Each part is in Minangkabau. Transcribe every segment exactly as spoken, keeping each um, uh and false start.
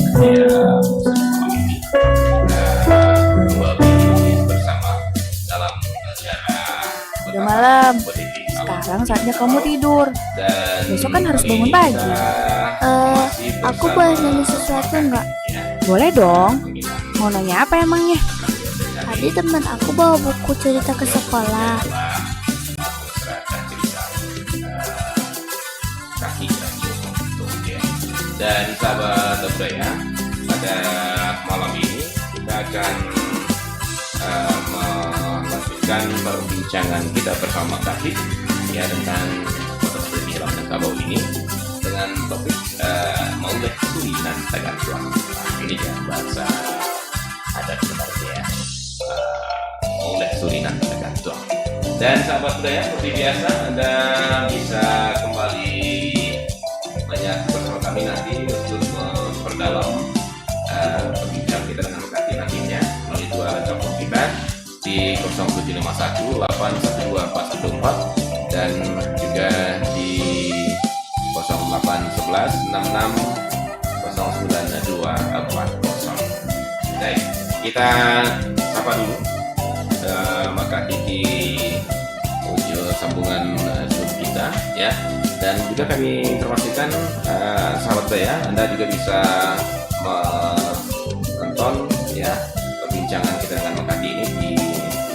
Ya, malam ini kita kembali bersama dalam acara Udah malam. Sekarang saatnya kamu tidur. Besok kan harus bangun pagi. Eh, aku boleh nanya sesuatu nggak? Boleh dong. Mau nanya apa emangnya? Tadi teman aku bawa buku cerita ke sekolah. Dan sahabat budaya, pada malam ini kita akan, eh, melanjutkan perbincangan kita bersama Kak Dik, ya, tentang fotografi di Minangkabau ini dengan topik, eh, Mauleh Suri Nan Tagantuang. Nah, ini ya bahasa adat sebenarnya, ya. Eh, Mauleh Suri Nan Tagantuang. Dan sahabat budaya, seperti biasa, Anda bisa kembali menyatu bersama kami nanti untuk memperdalam, eh, perbincangan kita dengan Kak Dik nantinya melalui dua telepon kita di kosong tujuh lima satu, delapan satu dua, empat satu empat dan juga di kosong delapan sebelas, enam enam kosong sembilan dua empat kosong. Baik, kita sapa dulu, eh, Mak Dik di ujung sambungan, eh, Zoom kita, ya. Dan juga kami informasikan, eh, sahabat budaya, Anda juga bisa menonton, ya, perbincangan kita dengan Mak Dik ini di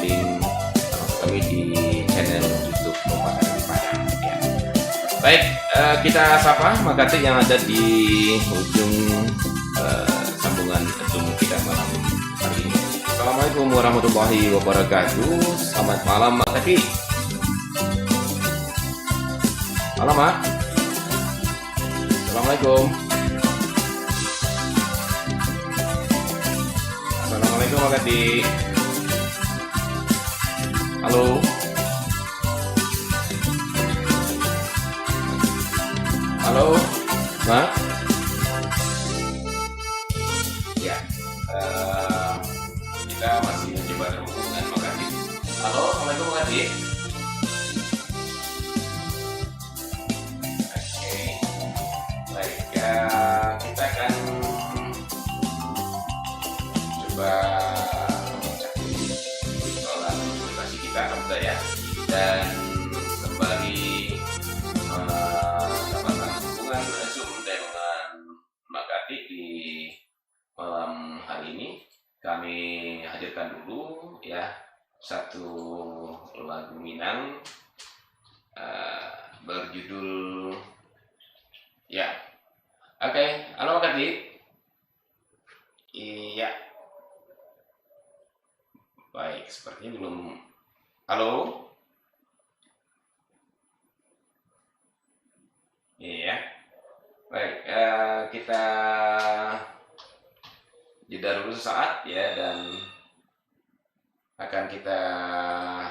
link, eh, kami di channel YouTube Lompatan Padang, ya. Baik, eh, kita sapa Mak Dik yang ada di ujung, eh, sambungan Zoom kita malam hari ini. Assalamualaikum warahmatullahi wabarakatuh. Selamat malam, Mak Dik. Halo, Mak. Assalamualaikum. Assalamualaikum, Mak Dik. Halo. Halo, Mak. Ya, eh, kita masih mencoba terhubung dengan Mak Dik. Halo, assalamualaikum, Mak Dik. Oke. Baik, eh, kita akan coba mengecek persoalan komunikasi kita, Mak Dik, ya. Dan kembali, eh, mendapatkan hubungan Zoom dengan Mak Dik di malam hari ini. Kami hadirkan dulu, ya, satu lagu Minang, eh, berjudul, ya. Oke, halo, Mak Dik. Iya. Baik, sepertinya belum. Halo? Iya. Baik, eh, kita jeda dulu sesaat, ya, dan akan kita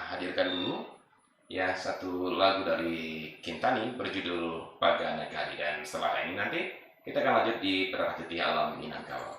hadirkan dulu, ya, satu lagu dari Kintani berjudul Paga Nagari. Dan setelah ini nanti kita akan lanjut di Perak Titih Alam Minangkabau.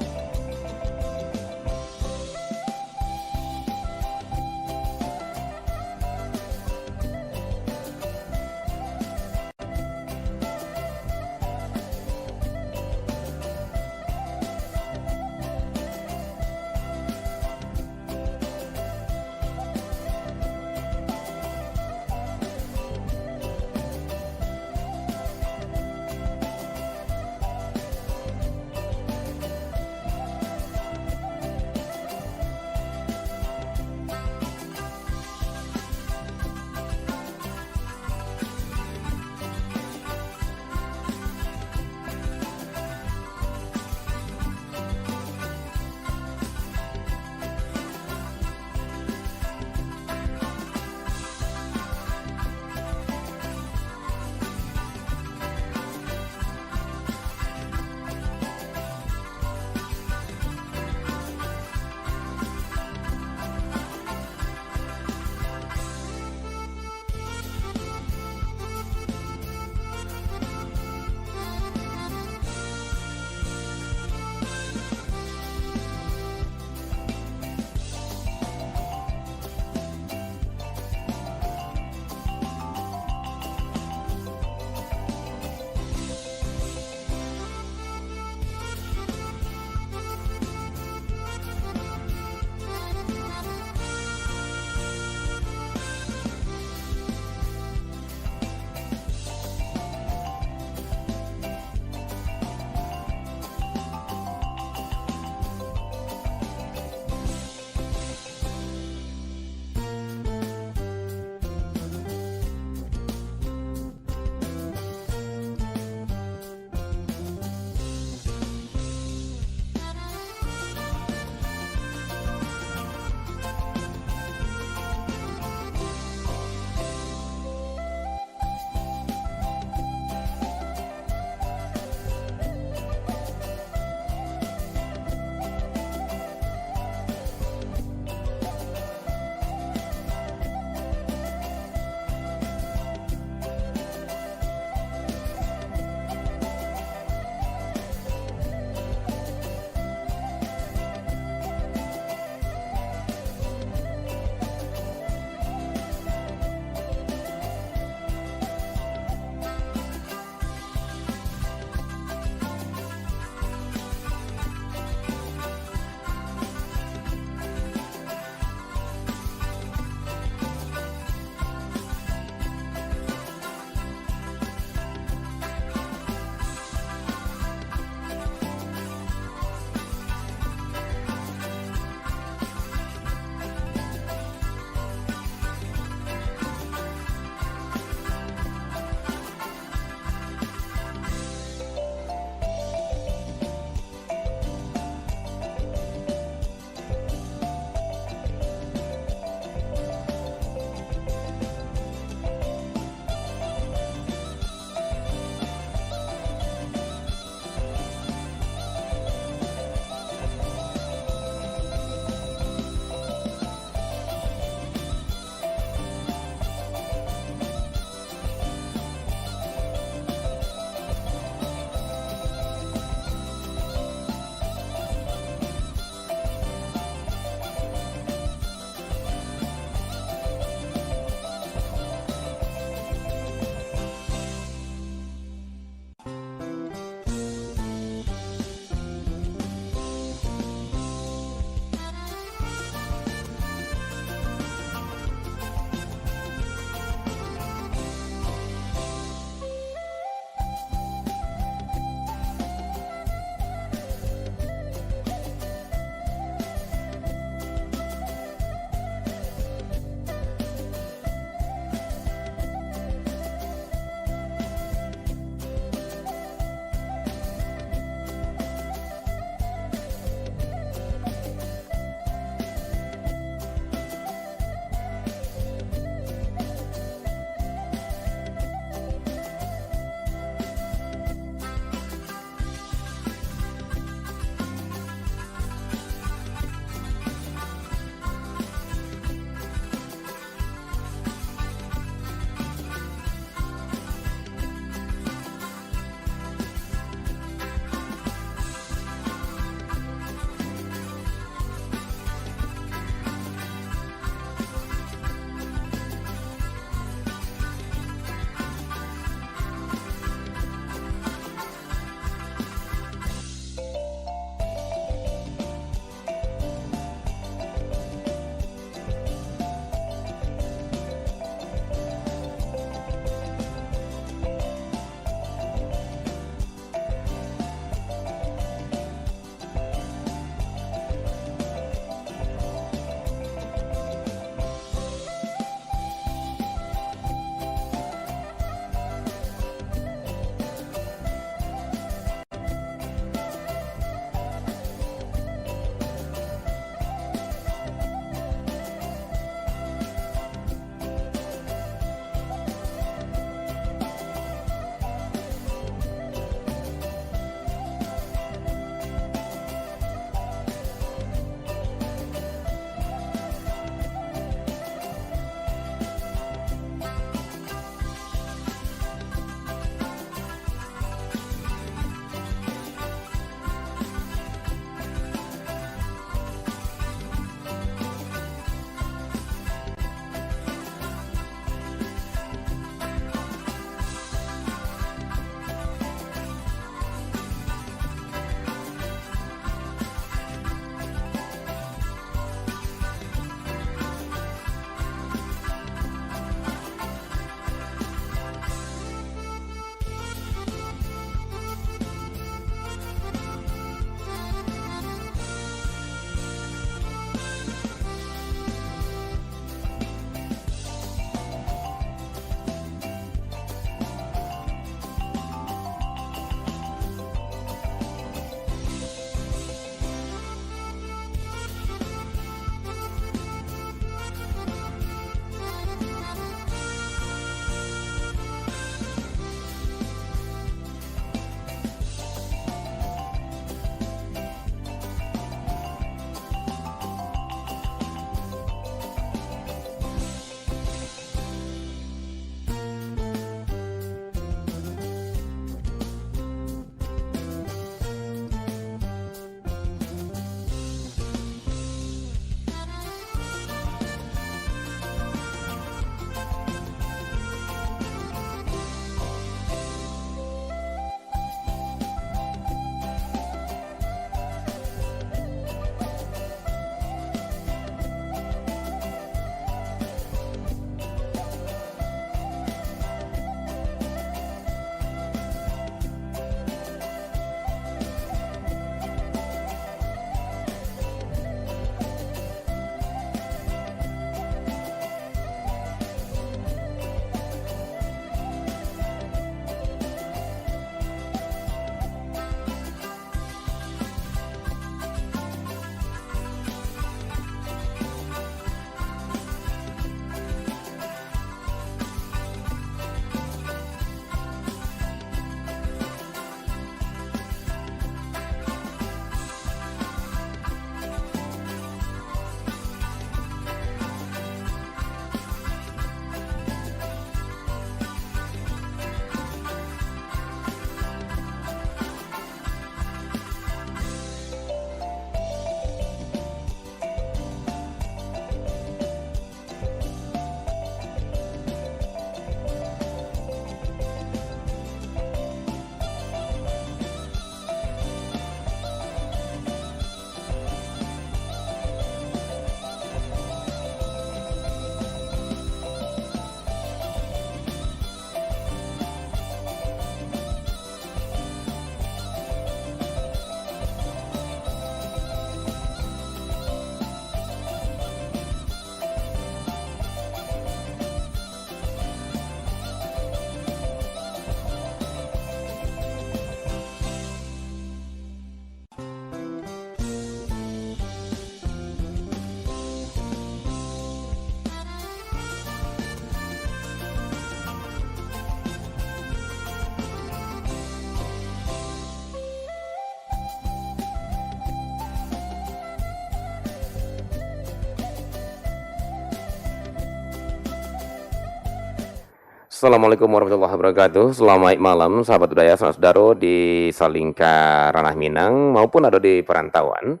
Assalamualaikum warahmatullahi wabarakatuh. Selamat malam, sahabat budaya, sanak sudaro di salingka ranah Minang maupun ado di parantauan.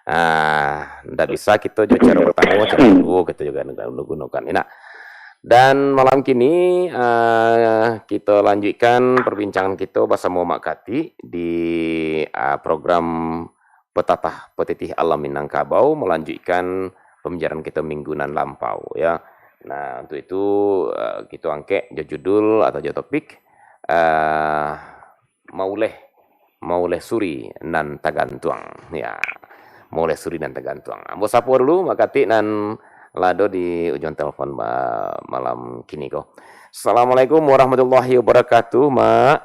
Ah, ndak bisa kito jo caro partamo, caro kaduo kito juga gunakan. Nah, dan malam kini, ah, kito lanjuikkan perbincangan kito basamo Mak Katik di, ah, program Petatah Petitih Alam Minangkabau, malanjuikkan pambicaraan kito minggu nan lampau, ya. Nah, untuk itu, eh, kito angkek jo judul atau jo topik, eh, mauleh, mauleh suri nan tagantuang. Ya, mauleh suri nan tagantuang. Ambo sapo dulu, Mak Katik nan lah ado di ujuang telepon ba-, malam kini ko. Assalamualaikum warahmatullahi wabarakatuh, Mak.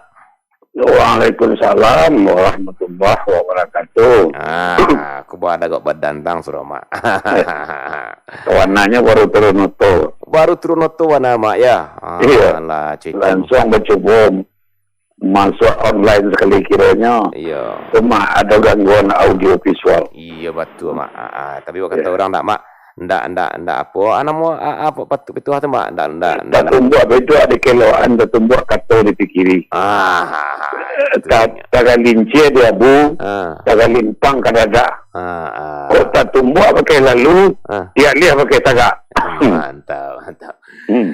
Waalaikumsalam warahmatullahi wabarakatuh. Ah, aku baru agak badantang sudah, Mak. Warnanya baru turun oto. Baru turun oto warna, Mak, ya? Ah, iya. Alah, cerita. Langsung bacubo masuk online sekali kiranya. Iya. Cuma ada gangguan audio visual. Iya, betul, Mak. Ah, ah. Tapi kata orang nak, Mak, ndak, ndak, ndak apo. Ah, namo, ah, apo, patu-, pituah tu, Mak? Ndak, ndak, ndak. Tatumbuak baitu di keloan, tatumbuak kato dipikiri. Ah, ah, ah, itu Ta-, dia. Tagalincia di abu, Ah. tagalimpang ka dadak. Ah, ah. Kok tatumbuak pakai lalu, Ah. dialih pakai tagak. Ah, mantap, mantap. Hmm.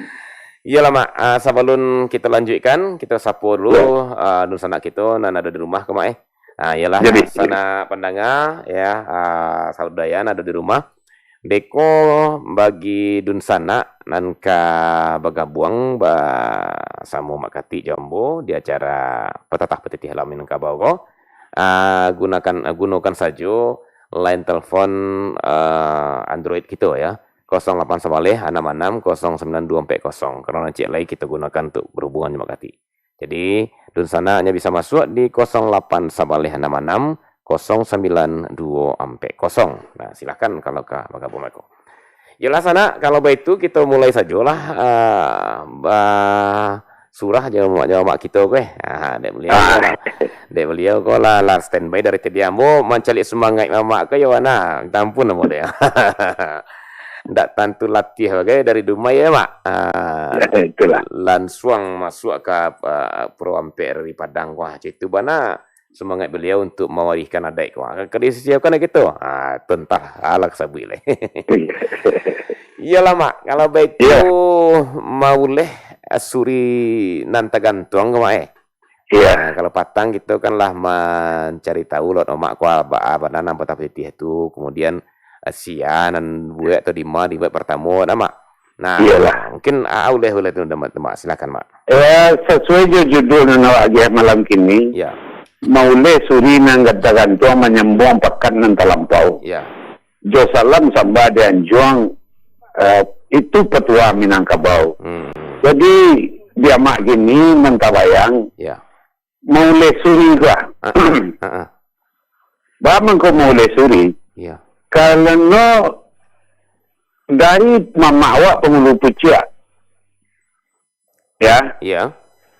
Iyalah, Mak. Ah, sabalun kita lanjuikkan, kita sapo dulu, Ya. ah, dunsanak kito nan ado di rumah ko, Mak, eh. Ah, iyalah, Jadi, sanak pandanga, ya, ah, saudara nan ado di rumah. Beko bagi dunsanak nan ka bagabuang basamo Mak Katik jo ambo di acara Petatah Petitih Alam Minangkabau ko, ah, gunakan, gunokan sajo line telepon, ah, Android kito, ya, kosong lapan sabaleh anam anam kosong sambilan duo ampek kosong. Karano nan ciek lai kito gunokan untuak barhubungan jo Mak Katik. Jadi, dunsanak hanyo bisa masuak di kosong lapan sabaleh anam anam kosong sambilan duo ampek kosong. Nah, silakan kalau ka bagabuang beko. Yolah, sanak, kalau baitu kito mulai sajolah, ah, ba-, surah jo mak, jo mak kito ko, eh. Ah, dek baliau ko lah. Dek baliau ko lah, lah standby dari tadi. Ambo mancaliak sumangaik mamak ko, yo, nah, minta ampun ambo dek. Ndak tantu latiah bagai dari dumai, ya, Mak. Ah, Ya, itulah. Lansuang masuak ka, ah, Puro Ampek dari Padang. Wah, cak itu bana sumangaik baliau untuak mawarihkan adaik ko. Ah, ka disiapkan lagi tu. Ah, tu antah, alah ka sabuik lai. Iya. Iyalah, Mak. Kalau baitu, Iya. mauleh, ah, suri nan tagantuang ko, Mak, eh? Iya. Nah, kalau patang kito kan lah mancari tahu lo, Mak, ko ba-, bana nan patah pitih tu, kemudian, eh, sia nan buek atau dima dibuek partamo, nah, Mak. Nah, Iyalah. mungkin, ah, uleh, uleh tu, Mak. Silakan, Mak. Ya, sesuai jo judul nan awak agiah malam kini, Ya. mauleh suri nan tagantuang manyambuang pakan nan talampau. Ya. Jo salam samba di anjuang, eh, itu patuah Minangkabau. Hmm. Jadi, di amak kini nan tabayang, Ya. mauleh suri ko. Ah, ah, ah, ah. Baa mangko mauleh suri? Ya. Karano dari mamak awak pangulu pucuak. Ya. Ya.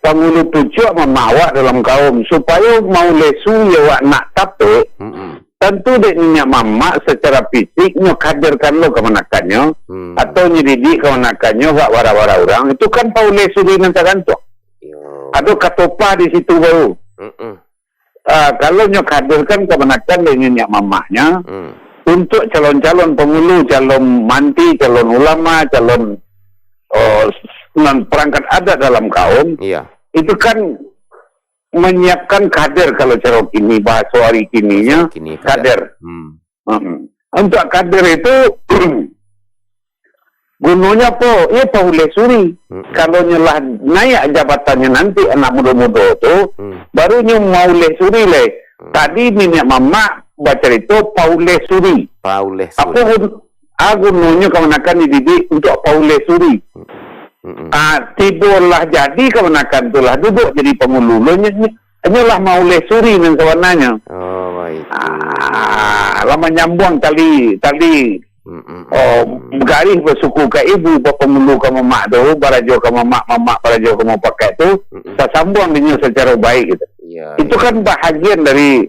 Pangulu pucuak mamak awak dalam kaum, supayo mauleh suri awak nak tapek, Mm-mm. tantu dek niniak mamak secara fisik nyo kaderkan lo kamanakannyo, Hmm. atau nyo didik kamanakannyo bak bara-bara urang, itu kan pauleh suri nan tagantuang. Yo. Ado katopah di situ baru. Mm-mm. Ah, kalau nyo kaderkan kamanakan dek niniak mamaknyo, Hmm. untuk calon-calon pangulu, calon manti, calon ulama, calon, oh, nan perangkat adat dalam kaum, Iya. itu kan menyiapkan kader kalau caro kini, bahaso hari kininyo, Kini kader. kader. Hmm. Mm-mm. Untuk kader itu, gunonyo apo? Iyo, pauleh suri. Mm-mm. Kalau nyo lah naiak jabatannyo nanti, anak mudo-mudo tu, Hmm. baru nyo mauleh suri lai. Hmm. Tadi niniak mamak bacarito pauleh suri. Pauleh suri. Apo gun-, ah, gunonyo kamanakan dididik untuak pauleh suri? Mm-mm. Ah, tibo lah jadi kamanakan tu lah duduak jadi pangulu. Lo nyo, nyo, nyo lah mauleh suri nan sabananyo. Oh, baik. Ah, lah manyambuang tali, tali Mm-mm. Oh, garih basuku ka ibu, bapangulu ka mamak tu, barajo ka mamak, mamak barajo ka mupakat tu, Mm-mm. tasambuang dinyo sacaro baik gitu. Iya, Itu iya. kan bahagian dari,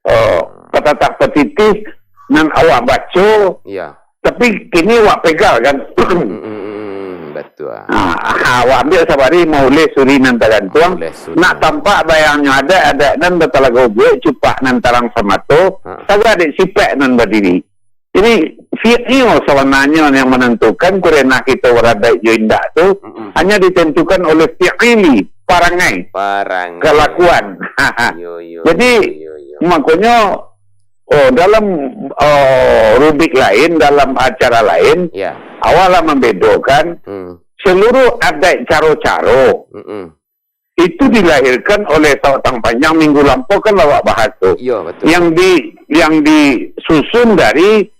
eh, Hmm. patatah patitih nan awak baco, Iya. tapi kini awak pegal kan. Mm-mm. Tu ah. Ha, ha, awak ambiak sabari mauleh suri nan tagantuang. Mauleh suri. Nak tampak bayangnyo adaik, adaik nan batalago buek, cupak nan tarang samato, ha, tagadek sipaik nan badiri. Jadi, fi'il sabananyo yang manantukan kurenah kito baradaik jo indak tu, mm-mm, hanyo ditentukan oleh fi'ili, parangai, parangai, kalakuan. Yo, yo, jadi, yo, yo, yo, makonyo, oh, dalam, oh, rubrik lain, dalam acara lain, ya, awak lah mambedokan, hmm, seluruh adaik caro-caro, mm-mm, itu dilahirkan oleh Sabatang Panjang minggu lampau kan awak bahas tu. Iyo, betul. Yang di, yang disusun dari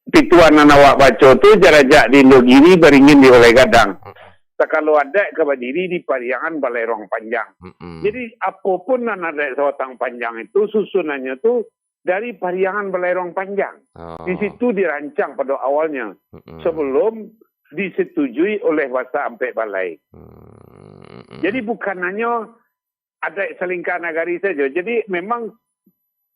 pituan nan awak baco tu, jarajak di Indogiri, baringin di Balai Gadang. Mm-mm. Sakalo adaik ka badiri di Pariangan Balai Ruang Panjang. Mm-mm. Jadi, apo pun nan adaik Sabatang Panjang itu, susunannyo tu dari Pariangan Balai Ruang Panjang. Oh. Di situ dirancang pado awalnyo. Mm-mm. Sebelum disetujui oleh Basa Ampek Balai. Mm-mm. Jadi, bukan hanyo adaik salingka nagari sajo. Jadi, memang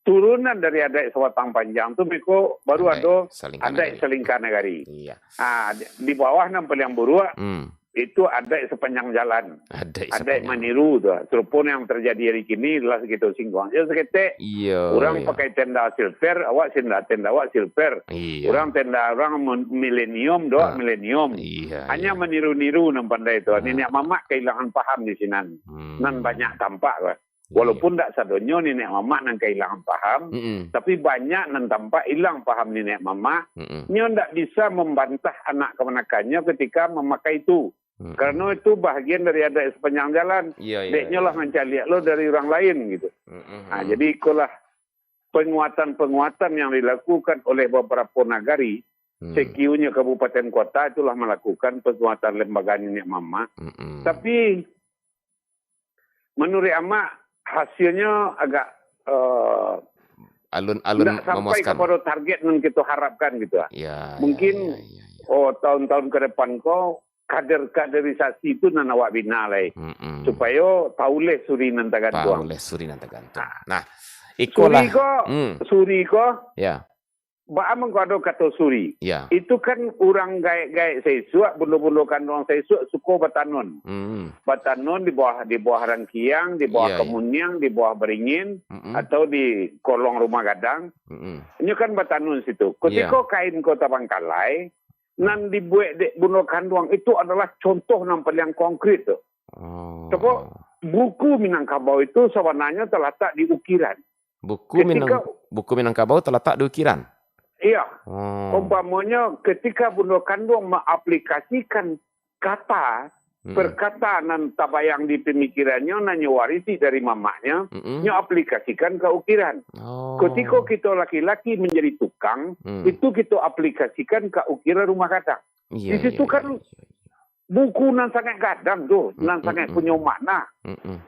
turunan dari adaik Sabatang Panjang tu, beko baru ado adaik salingka nagari. Iya. Ah, di, di bawah nan paliang buruak, hmm, itu adaik sapanjang jalan. Adaik sapanjang. Adaik maniru tu. Sarupo yang terjadi hari kini, lah kito singguang. Yo, saketek. Iyo, urang pakai tenda silver, awak tenda, tenda awak silver. Iya. Urang tenda, urang mon-, milenium, doh, ah, milenium. Iya, hanya, iya, maniru-niru nan pandai tu. Ah. Niniak mamak kahilangan paham di sinan. Hmm. Nan banyak tampak lah. Iya, iya. Walaupun dak sadonyo niniak mamak nan kahilangan paham, mm-mm, tapi banyak nan tampak ilang paham niniak mamak. Mm-mm. Nyo ndak bisa mambantah anak kamanakannyo ketika mamakai itu. Mm-mm. Karano itu bahagian dari adaik sapanjang jalan. Iya, iya, dek nyo lah, iya, mancaliak lo dari urang lain gitu. Mm-mm. Nah, jadi ikolah penguatan-penguatan yang dilakukan oleh beberapa nagari, hmm, sekiunyo kabupaten kota itulah melakukan penguatan lembaga niniak mamak. Mm-mm. Tapi, manuruik amak, hasilnyo agak, eh, alun-alun ndak sampai memuaskan kapado target nan kito harapkan gitu lah. Ya, ya, mungkin, ya, ya, ya, oh, tahun-tahun ke depan ko, kader-kaderisasi tu nan awak bina lai. Mm-mm. Supayo tauleh suri nan tagantuang. Tauleh suri nan tagantuang. Nah, ikolah. Suri ko, hmm, suri ko, ya, baa mangko ado kato suri? Ya. Itu kan urang gaek-gaek saisuak, bundo-bundo kanduang saisuak suko batanun. Mm. Batanun di bawah, di bawah rangkiang, di bawah, iya, iya, kamuniang, di bawah baringin, mm-mm, atau di kolong rumah gadang. Mm-mm. Inyo kan batanun situ. Kutiko, iya, kain ko tabangkalai, nan dibuek dek bundo kanduang itu adalah contoh nan paliang konkrit tu. Oh. Sabab buku Minangkabau itu sabananyo talatak di ukiran. Buku Minang-, ketika buku Minangkabau talatak di ukiran? Iya. Oh. Umpamonyo, ketika bundo kanduang maaplikasikan kata, mm-mm, perkataan nan tabayang di pamikirannyo, nan nyo warisi dari mamaknyo, mm-mm, nyo aplikasikan ka ukiran. Oh. Kutiko kito laki-laki manjadi tukang, mm, itu kito aplikasikan ka ukiran rumah gadang. Iya, di situ, iya, kan, iya, iya, buku nan sangat gadang tu, mm, nan sangat, mm, punyo makna. Mm-mm.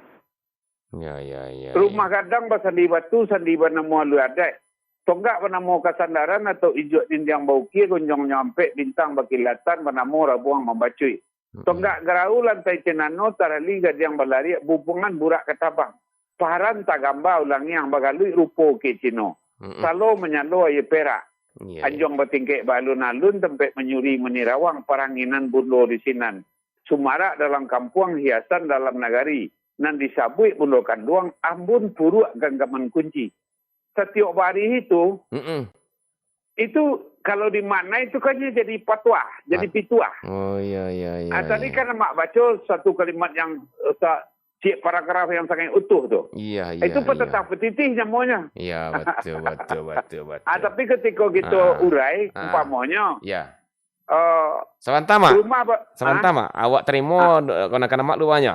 Ya, ya, ya, rumah, ya, gadang basandi batu, sandi banamo alua adaik. Tonggak banamo kasandaran atau ijuak dindiang baukia, gonjongnyo ampek, bintang bakilatan banamo rabuang mambacuik. Mm-mm. Tonggak garau lantai tinano, tarali gadiang balariak, bubuangan burak katabang. Paharan tagambau langiang bagaluik rupo ukek Cino. Mm-mm. Salo manyalo aia perak. Iya, iya. Anjuang batingkek baalun-alun, tampek manyuri manirawang, paranginan bundo di sinan. Sumarak dalam kampuang, hiasan dalam nagari. Nan disabuik bundo kanduang, ambun puruak ganggaman kunci. Satiok bari itu, mm-mm, itu kalau dimaknai itu kan jadi patuah, jadi pat-, pituah. Oh, iya, iya, iya, ah, tadi iya, kan Amak baco satu kalimat yang, eh, sa-, ciek paragraf yang sangat utuh tu. Iya, iya, itu, iya, patah patitih namonyo. Iya, betul, betul, betul, betul. Ah, tapi ketika kita, ah, urai, ah, umpamonyo, iya, eh, sabanta, Mak. Rumah ba-, sabanta, ah? Mak. Awak tarimo, ah, do-, konakan Amak luanyo.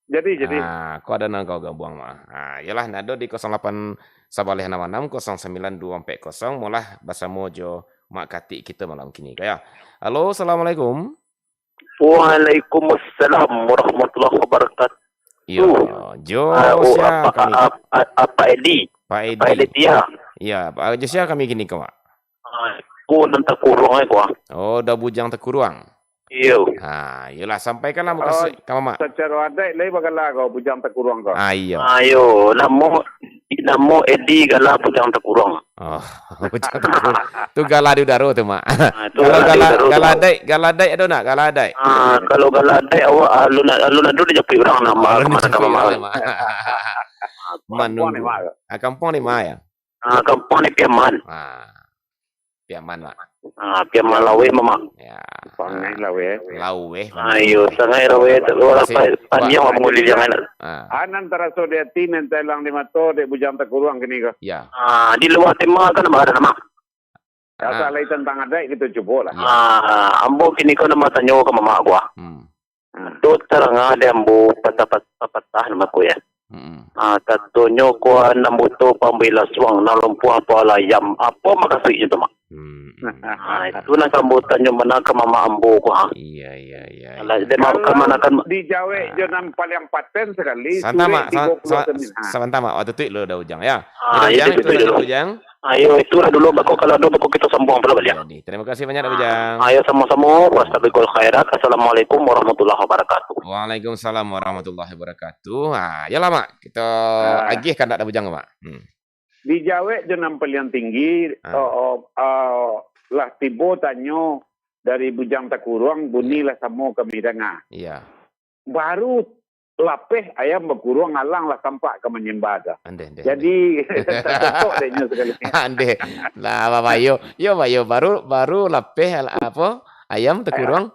Jadi, jadi. Ah, ko ado nan kau gabuang, Mak. Ah, iyolah, nado di kosong lapan sabaleh anam anam kosong sambilan duo ampek kosong, molah basamo jo Mak Katik kito malam kini, ko yo. Halo, assalamualaikum. Waalaikumsalam warahmatullahi wabarakatuh. Iyo, jo, ah, oh, sia apa, kami? Ap-, ap-, Pak Edi. Pak Edi. Pak Edi Tia. Iya, Pak, jo sia kami kini ko, Mak? Ah, ko nan takuruang ai ko, ah. Oh, Da Bujang Takuruang. Iyo. Ha, iyolah, sampaikanlah mukasuik ka Mamak. Oh, sacaro adaik lai bagala ko, Bujang Takuruang ko. Ah, iyo. Ah, iyo, namo di Namo Edi Gala Bujang Takuruang. Oh, Bujang Takuruang. Tu gala di udaro tu, Mak. Ah, tu Kalau gala di gala, udaro tu, gala Mak. Adaik, gala adaik ado nak? Gala adaik. Ah, kalau gala adaik awak alun, alun ado dijapuik urang lah, Oh, Mak, alun kamanakan dijapuik Mak. Urang lah, Mak. Kampuang ni, Mak. Ah, kampuang ni, Mak, ya? Ah, kampuang ni Piaman. Ah. Piaman, Mak. Ah, Piaman Laweh, Mamak. Ya. Pangai Laweh. Laweh, Ah, iyo, Mak. Sangai Laweh, tu, Wah, wah, si-, pa-, panjang wah, awak mangulil jangan. Ah. Ah, nan taraso di ati, nan taelang di mato, dek Bujang Takuruang kini ko. Ya. Ah, di lua tema kan, Mak, ada, Mak? Ah. Asa lai tantang adaik, kito cubo lah. Ya. Ah, ambo kini ko nak batanyo ka Mamak ko, ah. Hmm. Hmm. Tu tarangah di ambo patah, patah, patah namo ko, ya. Mm-mm. Ah, katonyo kuahan ambo tu pambuih lasuang, nan lumpuah apo alah ayam. Apo makasuiknyo tu, Mak? Mm-mm. Ah, itu nan ambo tanyo bana ka mamak ambo ko, ha. Iya, iya, iya, Alah, iya. dia mak-, Kalau kamanakan, Mak? dijawek Ah. jo nan paliang paten sakali, Sabanta, surek Mak. Sa-, tigo puluah sa-, sembilan. sabanta, Mak. Waktu tu lo Da Ujang, ya. Ah, Oke, Da iya, Ujang, itu itu saja, dulu. Da Ujang. Ayo, itulah dulu, bako kalau ado bako kita sambung pulo baliak. Jadi, terima kasih banyak, Da Ujang. Ayo, sama-sama. Fastabiqul khairat. Assalamualaikum warahmatullahi wabarakatuh. Waalaikumsalam warahmatullahi wabarakatuh. Ha, iyolah, Mak. Kita Ah. agih kandak Da Ujang, Mak. Hmm. Dijawek jo nan paliang tinggi, Ah. oh, oh, ah, lah tibo tanyo dari Bujang Takuruang, bunyi Iya. lah samo kami danga. Iya. Baru lapeh ayam bakuruang, alang lah tampak ka manyembah tu. Andeh, andeh, Jadi, andeh. tak cocok dek nyo sakali. Andeh. Lah, babayo. Yo, bayo. Baru, baru lapeh al-, apo? Ayam takuruang.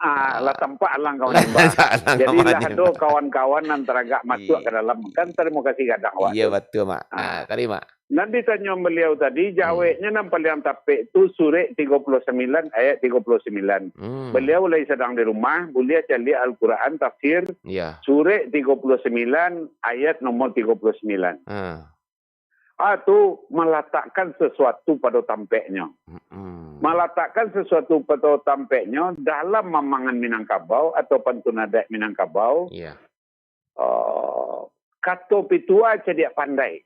Ah, lah tampak alang ka manyembah. Alang ka Jadi, lah manyembah. ado kawan-kawan nan taragak masuak Iya. ka dalam. Kan, tarimo kasih gadang awak Iya, tu. batua, Mak. Ah. Ah, tadi, Mak. Nan ditanyo baliau tadi, Hmm. jaweknyo nan paliang tapek tu surek tigo puluah sambilan ayat tigo puluah sambilan. Hmm. Baliau lai sadang di rumah, buliah caliak Al-Quran, tafsir, Iya. surek tigo puluah sambilan ayat nomor tigo puluah sambilan. Ah. Ah, tu malatakkan sesuatu pado tampeknyo. Mm-mm. Malatakkan sesuatu pado tampeknyo dalam mamangan Minangkabau atau pantun adat Minangkabau. Iya. Ah, kato pitua cadiak pandai.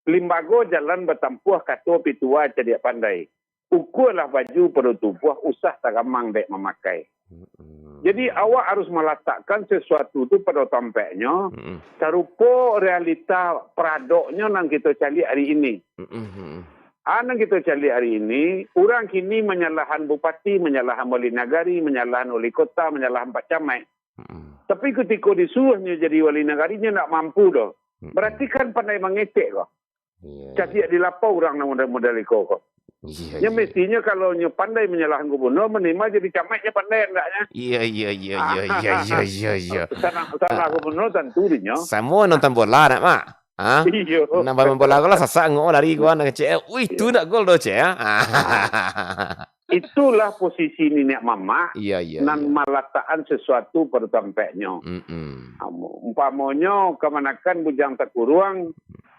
Limbago jalan batampuah, kato pitua cadiak pandai. Ukualah baju pado tubuah, usah tagamang dek mamakai. Mm-mm. Jadi, awak harus malatakkan sesuatu tu pado tampeknyo, Mm-mm. sarupo realita paradoknyo nan kito caliak ari ini. Mm-mm, mm-mm. Ah, nan kito caliak ari ini, urang kini manyalahan bupati, manyalahan wali nagari, manyalahan wali kota, manyalahan pak camat. Mm-mm. Tapi kutiko disuruah nyo jadi wali nagari, nyo ndak mampu doh. Mm-mm. Barati kan pandai mangecek ko. Iya, Cadiak iya. di lapau urang nan model-model iko ko. Iya, Nyo iya. mestinyo kalau nyo pandai manyalahan gubernur, minimal jadi camat nyo pandai andaknyo. Iya, iya, iya, iya, iya, iya, iya, iya. Salah, salah Ah. gubernur tantu dinyo. Samo nonton bola nak, Mak? Ha? Iyo. Nak main bola ko lah sasak ngok lari ko nak kecek. Wih, tu Iyo. nak gol doh, cek, ha? Ah. Itulah posisi niniak mamak Iya, iya, nan iya. malatakan sesuatu pado tampeknyo. Mm-mm. Am-, umpamonyo kamanakan Bujang Takuruang,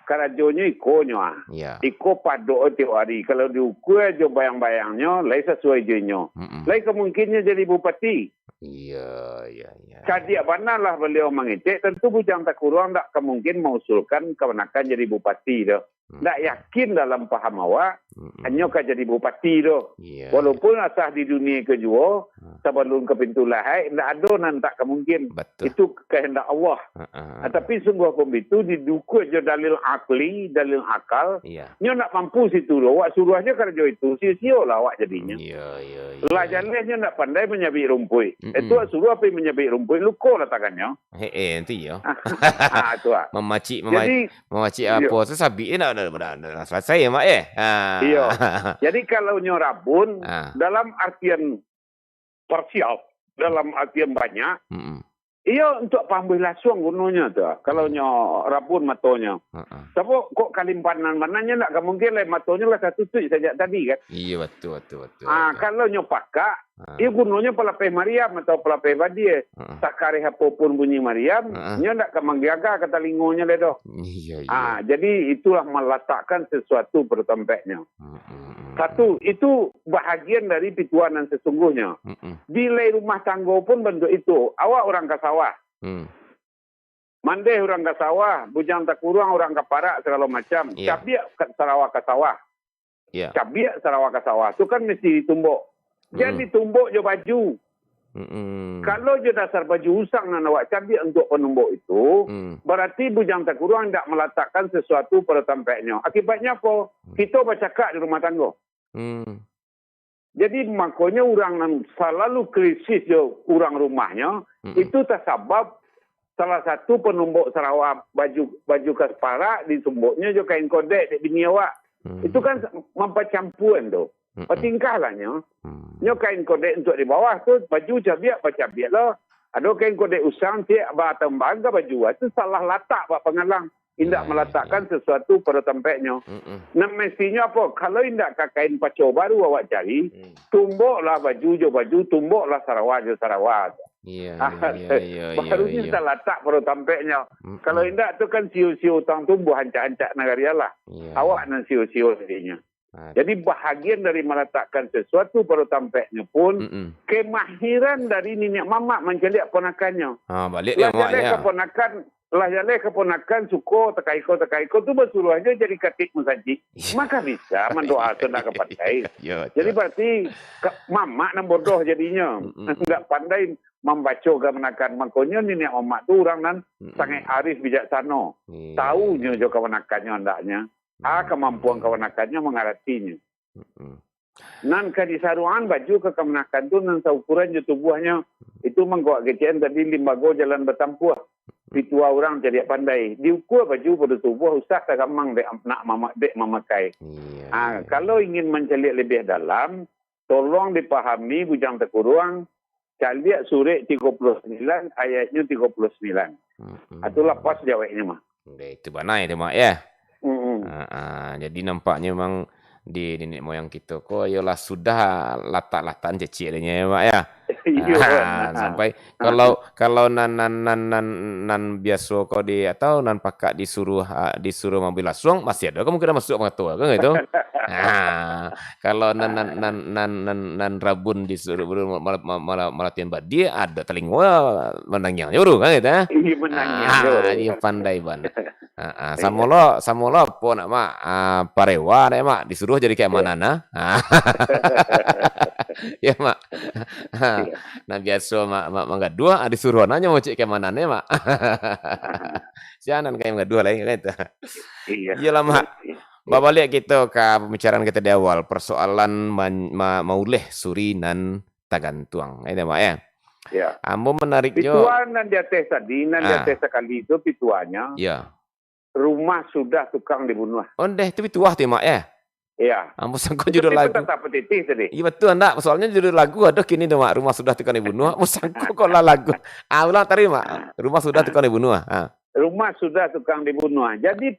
karajonyo ikonyo ah. Iya. Iko padok tiok ari. Kalau diukua jo bayang-bayangnyo, lai sasuai jo inyo. Mm-mm. Lai ka mungkinnyo jadi bupati. Iya, iya, iya, iya. Cadiak bana lah baliau mangecek, tantu Bujang Takuruang ndak ka mungkin mausulkan kamanakan jadi bupati doh. Hmm. Ndak yakin dalam paham awak, Mm-mm. hanyo ka jadi bupati doh. Iya, Walaupun iya. asah di dunia ko juo, Hmm. sabalun ka pintu lahaik, ndak ado nan tak ka mungkin. Betul. Itu kahandak Allah. Ha, ha, ha. Ah, tapi sungguah pun bitu, didukua jo dalil akli, dalil akal, Iya. nyo ndak mampu situ doh. Awak suruah nyo karajo itu, sio-sio lah awak jadinyo. Iya, iya, iya, Lah iya. jaleh nyo ndak pandai manyabik rumpuik. Mm-mm. Itu awak suruah pai manyabik rumpuik, luko lah tangannyo. He eh, nanti yo. Ah, tu ah. Mamacik, mama-, Jadi, mamacik iyo. apo tu sabik eh, nak, nak, nak, nak selesai ya, Mak, eh? Ha. Iyo. Jadi, kalau nyo rabun, Ah. dalam artian parsial, dalam artian banyak, Mm-mm. iyo, untuk pambuih lasuang gunonyo tu, kalau Mm. nyo rabun matonyo. Ha-ha. Sabab kok kalimpanan mananyo ndak ka mungkin lai matonyo lah tatutuik sajak tadi, kan? Iyo, betul, betul, betul, Ah, betul. kalau nyo pakak, Ha. Iyo gunonyo palapeh mariam atau palapeh badia. Ha. Sakareh apo pun bunyi mariam, Ha. nyo ndak ka manggaga ka talingonyo lai doh. Iya, iya. Ah, jadi itulah malatakkan sesuatu pado tampeknyo. Mm, mm, mm, Satu, mm. itu bahagian dari pituah nan sasungguhnyo. Mm, mm. Di lai rumah tanggo pun bantuak itu. Awak urang ka sawah. Hmm. Mandeh urang ka sawah, Bujang Takuruang urang ka parak, sagalo macam. Iya. Cabiak ka, sarawa ka sawah. Iya. Cabiak sarawa ka sawah. Tu kan mesti ditumbok. Jan Mm. ditumbok jo baju. Mm-mm. Kalau jo dasar baju usang nan awak cabiak untuak panumbok itu, Hmm. bararti Bujang Takuruang indak malatakkan sasuatu pado tampeknyo. Akibatnyo apo? Hmm. Kito bacakak di rumah tanggo. Hmm. Jadi, makonyo urang nan salalu krisis jo urang rumahnyo, Mm-mm. itu tasabab salah satu panumbok sarawa baju, baju kas parak ditumboknyo jo kain kodek dek bini awak. Hmm. Itu kan mampacampuan tu. Mm-mm. Batingkah lah nyo. Hmm. Nyo kain kodek untuak di bawah tu, baju cabiak, bacabiak lo. Ado kain kodek usang, ciek batambang ka baju. Ah, tu salah latak bak pangalang. Indak Ya, ya, malatakkan ya. sesuatu pado tampeknyo. Mm-mm. Nan mestinyo apo? Kalau indak ka kain paco baru awak cari, Hmm. tumboklah baju jo baju, tumboklah sarawa jo sarawa. Iya, Ah, iya, iya, iya, iya, barunyo iya. talatak pado tampeknyo. Mm-mm. Kalau indak tu kan sio-sio utang tumbuah, ancak-ancak nagari Allah. Iya, Awak iya. nan sio-sio jadinyo. Ah. Jadi, bahagian dari malatakkan sesuatu pado tampeknyo pun, Mm-mm. kemahiran dari niniak mamak mancaliak ponakannyo. Ah, baliak Lah dia, Mak, jaleh ya. kaponakan, lah jaleh kaponakan suko takaiko-takaiko tu basuruah jo jadi katik musajik. Iya. Maka bisa mandoa tu ndak ka pandai. Iya, Jadi, betul. berarti ka-, mamak nan bodoh jadinyo. Mm-mm. Ndak pandai mambaco kamanakan. Makonyo niniak mamak tu urang nan Mm-mm. sangat arif bijaksano. Iya, Taunyo iya. jo kamanakannyo andaknyo. Ah, Hmm. kamampuan kamanakannyo mangaratinyo. Mm-mm. Nan ka disaruangan baju ka kamanakan tu nan saukuran jo tubuahnyo. Itu mangko kecek an tadi limbago jalan batampuah. Pitua urang cadiak pandai. Diukua baju pado tubuah usah tagamang dek am-, nak mama-, dek mamakai. Iya, Ah, iya. kalau ingin mancaliak labiah dalam, tolong dipahami Bujang Takuruang, caliak surek tigo puluah sambilan, ayaiknyo tigo puluah sambilan. Mm-mm. Ah, tu lah pas jaweknyo mah. Ndeh, itu bana itu, Mak, ya? Mm-mm. Ah, ah, jadi nampaknyo memang di niniak moyang kito ko, iyolah sudah latak-latakan cecek adonyo, ya, Mak, ya? Iyo, Ah, nah. sampai Ah. kalau, kalau nan, nan, nan, nan, nan biaso ko di, atau nan pakak disuruah, ah, disuruah mambuek lasuang, masih ado kemungkinan masuak pangato, kan gitu? Ah, kalau nan, nan, nan, nan, nan, nan rabun disuruah buru mal-, mal-, mal-, malatihan badia, ado talingo manangiangnyo buru, kan gitu, eh? Iyo, manangiang Ah, jo. iyo pandai bana. Ah, ah, Iyo. samo lo, samo lo apo nak, Mak? Ah, parewa dek, Mak, disuruah jadi keamanan, ah. Ah. Ya, Mak. Ah, Iyo. nah, biaso, Mak, Mak manggaduah, ah, disuruah nanyo mocek keamanan, ya, Mak. Ah. Sia nan ka manggaduah lai, kan itu. Iyo. Iyolah, Mak. Iyo. Babaliak kito ka pambicaraan kito di awal, persoalan man-, ma-, mauleh suri nan tagantuang. Itu, Mak, ya? Ya. Ambo menarik jo. Pitua nan di ateh tadi, nan di Ah. ateh sakali tu pituanyo, Ya. Rumah Sudah Tukang Dibunuah. Oh, ndeh, itu pitua tu, Mak, ya? Ya. Ambo sangko Itu judul tipe lagu. Tata petitih tadi. Iya, betul, ndak? Soalnyo judul lagu ado kini tu, Mak, Rumah Sudah Tukang Dibunuah. Ambo sangko ko lah lagu. Ah, ulang tadi, Mak. Rumah Sudah Tukang Dibunuah. Ah. Rumah Sudah Tukang Dibunuah. Jadi,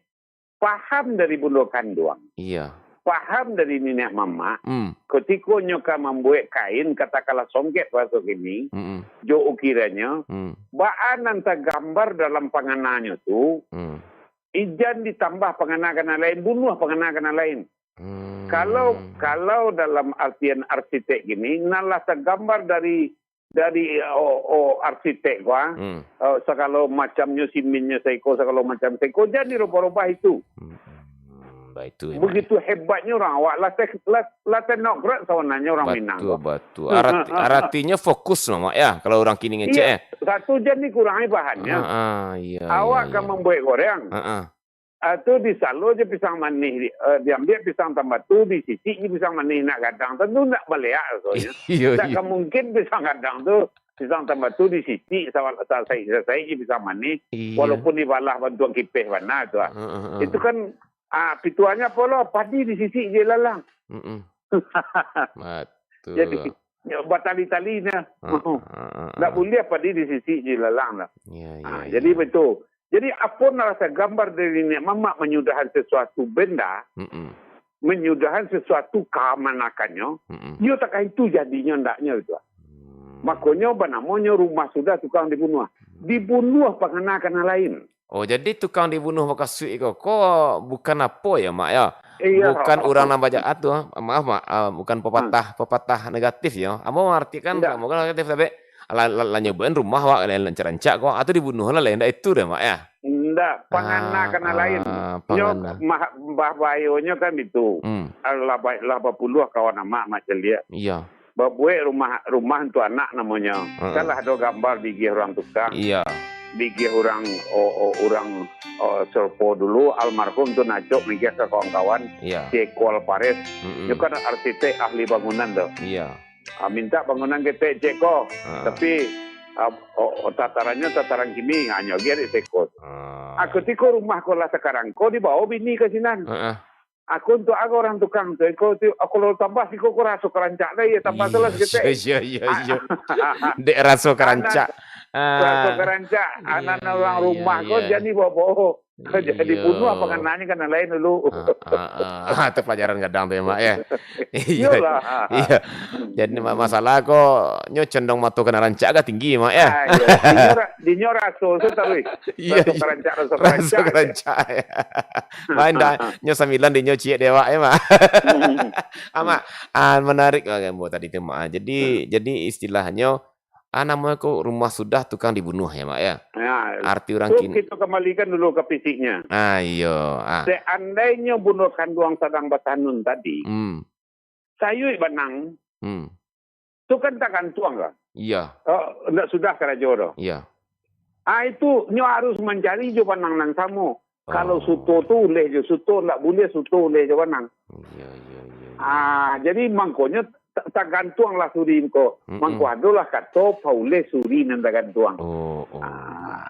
paham dari bundo kanduang, Iya. paham dari niniak mamak, Hmm. kutiko nyo ka mambuek kain, katakanlah songket bahaso kini, Mm-mm. jo ukirannyo, Hmm. baa nan tagambar dalam pangananyo tu, Hmm. ijan ditambah pangana ka nan lain, bunuah pangana ka nan lain. Hmm. Kalau, kalau dalam artian arsitek kini, nan lah tagambar dari dari, oh, oh, arsitek ko, ah. Hmm. Oh, sagalo macamnyo, siminnyo saiko, sagalo macam saiko, jan dirubah-rubah itu. Hmm, hmm, baitu, Mak. Begitu hebatnyo urang awak, lah te-, lah, lah teknokrat sabananyo urang Minang Batua, ko. batua. Arati-, aratinyo fokus, Mak, ya, kalau urang kini ngecek, Iya, eh. satu jan dikurangi bahannyo. Ah, ah, iya, Awak iya, ka iya. mambuek goreng. Ah, ah. Ah, tu disalo je pisang manih, eh, diambiak pisang tambatu, disisik je pisang manih nak gadang, tantu ndak baleak rasonyo. Iyo, Ndak iyo. ka mungkin pisang gadang tu, pisang tambatu disisik, sa-, sa-, saik-saik je pisang manih, Iyo. walaupun dibalah bantuak kipeh bana tu, ah. Heeh, heeh. Itu kan, ah, pituahnyo apo lo, padi disisik je lalang. Mm-mm. Betul. Jadi, ya, batali-tali nyo. Ah, ah, ah, Ndak ah. buliah padi disisik je lalang lah. Ya, ya, Ah, ya. jadi betul. Jadi, apo nan rasa gambar dari niniak mamak manyudahan sesuatu benda, Mm-mm. manyudahan sesuatu kamanakannyo, Mm-mm. iyo takah itu jadinyo ndaknyo itu. Hmm. Makonyo banamonyo Rumah Sudah Tukang Dibunuah. Hmm. Dibunuah pangana ka nan lain. Oh, jadi tukang dibunuah bakasuik iko ko bukan apo ya, Mak, ya? Iya. Bukan urang nan bajahat tu, ah. Maaf, Mak, ah, bukan pepatah, Ah. pepatah negatif ya. Ambo mengartikan Ndak. bukan negatif, tapi lah, lah, lah nyebutin rumah awak, lah rancak-rancak ko, atau dibunuh lah, lah, ndak itu deh, Mak, ya? Ndak, pangana Ah, ka nan lain. ah, Nyo pangana. mah-, bah-, bahayonyo kan itu. Hmm. Lah ba-, lah bapuluah kawan amak, amak caliak. Iya. babuek rumah, rumah untuak anak namonyo. Heeh. Kan lah ado gambar digiah urang tukang. Iya. Digiah urang, o, o, urang, o, serupo dulu, almarhum tu Nacok magiah ka kawan-kawan, Iya. si Eko Alvarez. Mm-mm. Nyo kan arsitek ahli bangunan tu. Iya. Ah, minta bangunan ketek cek ko. Ah. Tapi, ah, o, o, tatarannyo tataran kini, hanyo agiah dek Eko. Ah. Ah, kutiko rumah ko lah sakarang ko, dibawa bini ka sinan. Heeh. Aku untuak ago urang tukang tu, iko tu, aku lalu tambah siko ko raso ka rancak lai, yo tambah tu lah saketek. Iyo, iyo, iyo, iyo. Dek raso ka rancak. Raso ka rancak. Ah, anak-anak urang rumah ko jadi bawa-bawa. Jadi bunuah pangananyo ka nan lain dulu. Ah, ah, ah. Ah, tu pelajaran gadang tu yo, Mak, yo. Iyo. Iyolah. Iyo. Jadi ma-, masalah ko, nyo condong mato ka nan rancak agak tinggi, Mak, yo. Ah, iyo. Dinyo ra-, dinyo raso tu taruih. Iyo, raso ka rancak, raso ka rancak. Raso ka rancak, yo. Main dah. Nyo sambilan dinyo ciek dek awak, yo, Mak. Hmm. Ah, Mak, ah, menarik, ah, Mak tadi tu, Mak. Jadi, hmm, jadi istilahnyo, ah, namonyo ko rumah sudah tukang dibunuh, yo, Mak, yo. Ya. Arti urang tu kin- kita kembalikan dulu ke fisiknya. Ah, iyo. Ah. Seandainyo bunuh kanduang sadang batanun tadi, hmm, sayuik banang, hmm, tu kan tagantuang lah. Iya. Oh, ndak sudah karajo tu. Iya. Ah, itu nyo harus mancari jo banang nan samo. Kalau, oh, suto tu uleh jo suto, ndak buliah suto uleh jo banang. Iya, iya, iya, iya. Ah, jadi mangkonyo ta-, tagantuang lah suri ko. Mm-mm. Mangko adolah kato pauleh suri nan tagantuang. Oh, oh. Ah.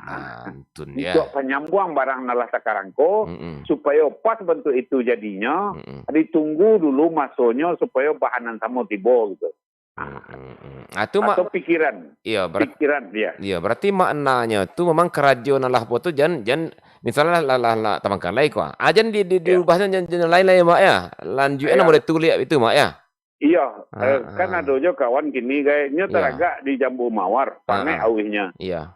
Nah, Tun, ya. Untuak panyambuang barang nan lah takarangko, mm-mm, supayo pas bantuak itu jadinyo, mm-mm, ditunggu dulu masonyo supayo bahan nan samo tibo gitu. Mm-mm. Ah, tu mak-, atau pikiran. Iya, berat-, pikiran, iya. Iya, berarti maknanyo tu memang karajo nan lah buat tu jan, jan, misalnya lah, lah, lah, lah tabangkalai ko. Ah, jan di, di, iya, diubah jan, jan, jan lain lah ya, Mak, ya. Lanjuik, iya, namo dia tulik itu, Mak, ya. Iya, ah, eh, kan, ah, ado jo kawan kini, gai, nyo, iya, taragak di jambu mawar, ah, panek, ah, auihnyo. Iya.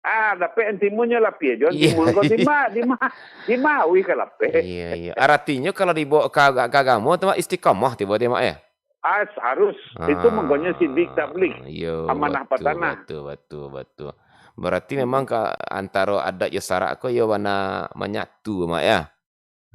Ah, dapek antimunyo lapeh jo, iya, antimun ko, iya, di ma, di ma, di ma auih ka lapeh. Iya, iya. Aratinyo kalau dibawa ka, ka, ka agamo tu, Mak, istiqamah tibo dia, Mak, ya? Ah, harus. Itu, ah, mangkonyo sidik tablig. Iya, amanah, batua, patanah. Batua, batua, batua. Berarti, hmm, memang ka antaro adat jo sarak ko, iyo bana manyatu, Mak, ya?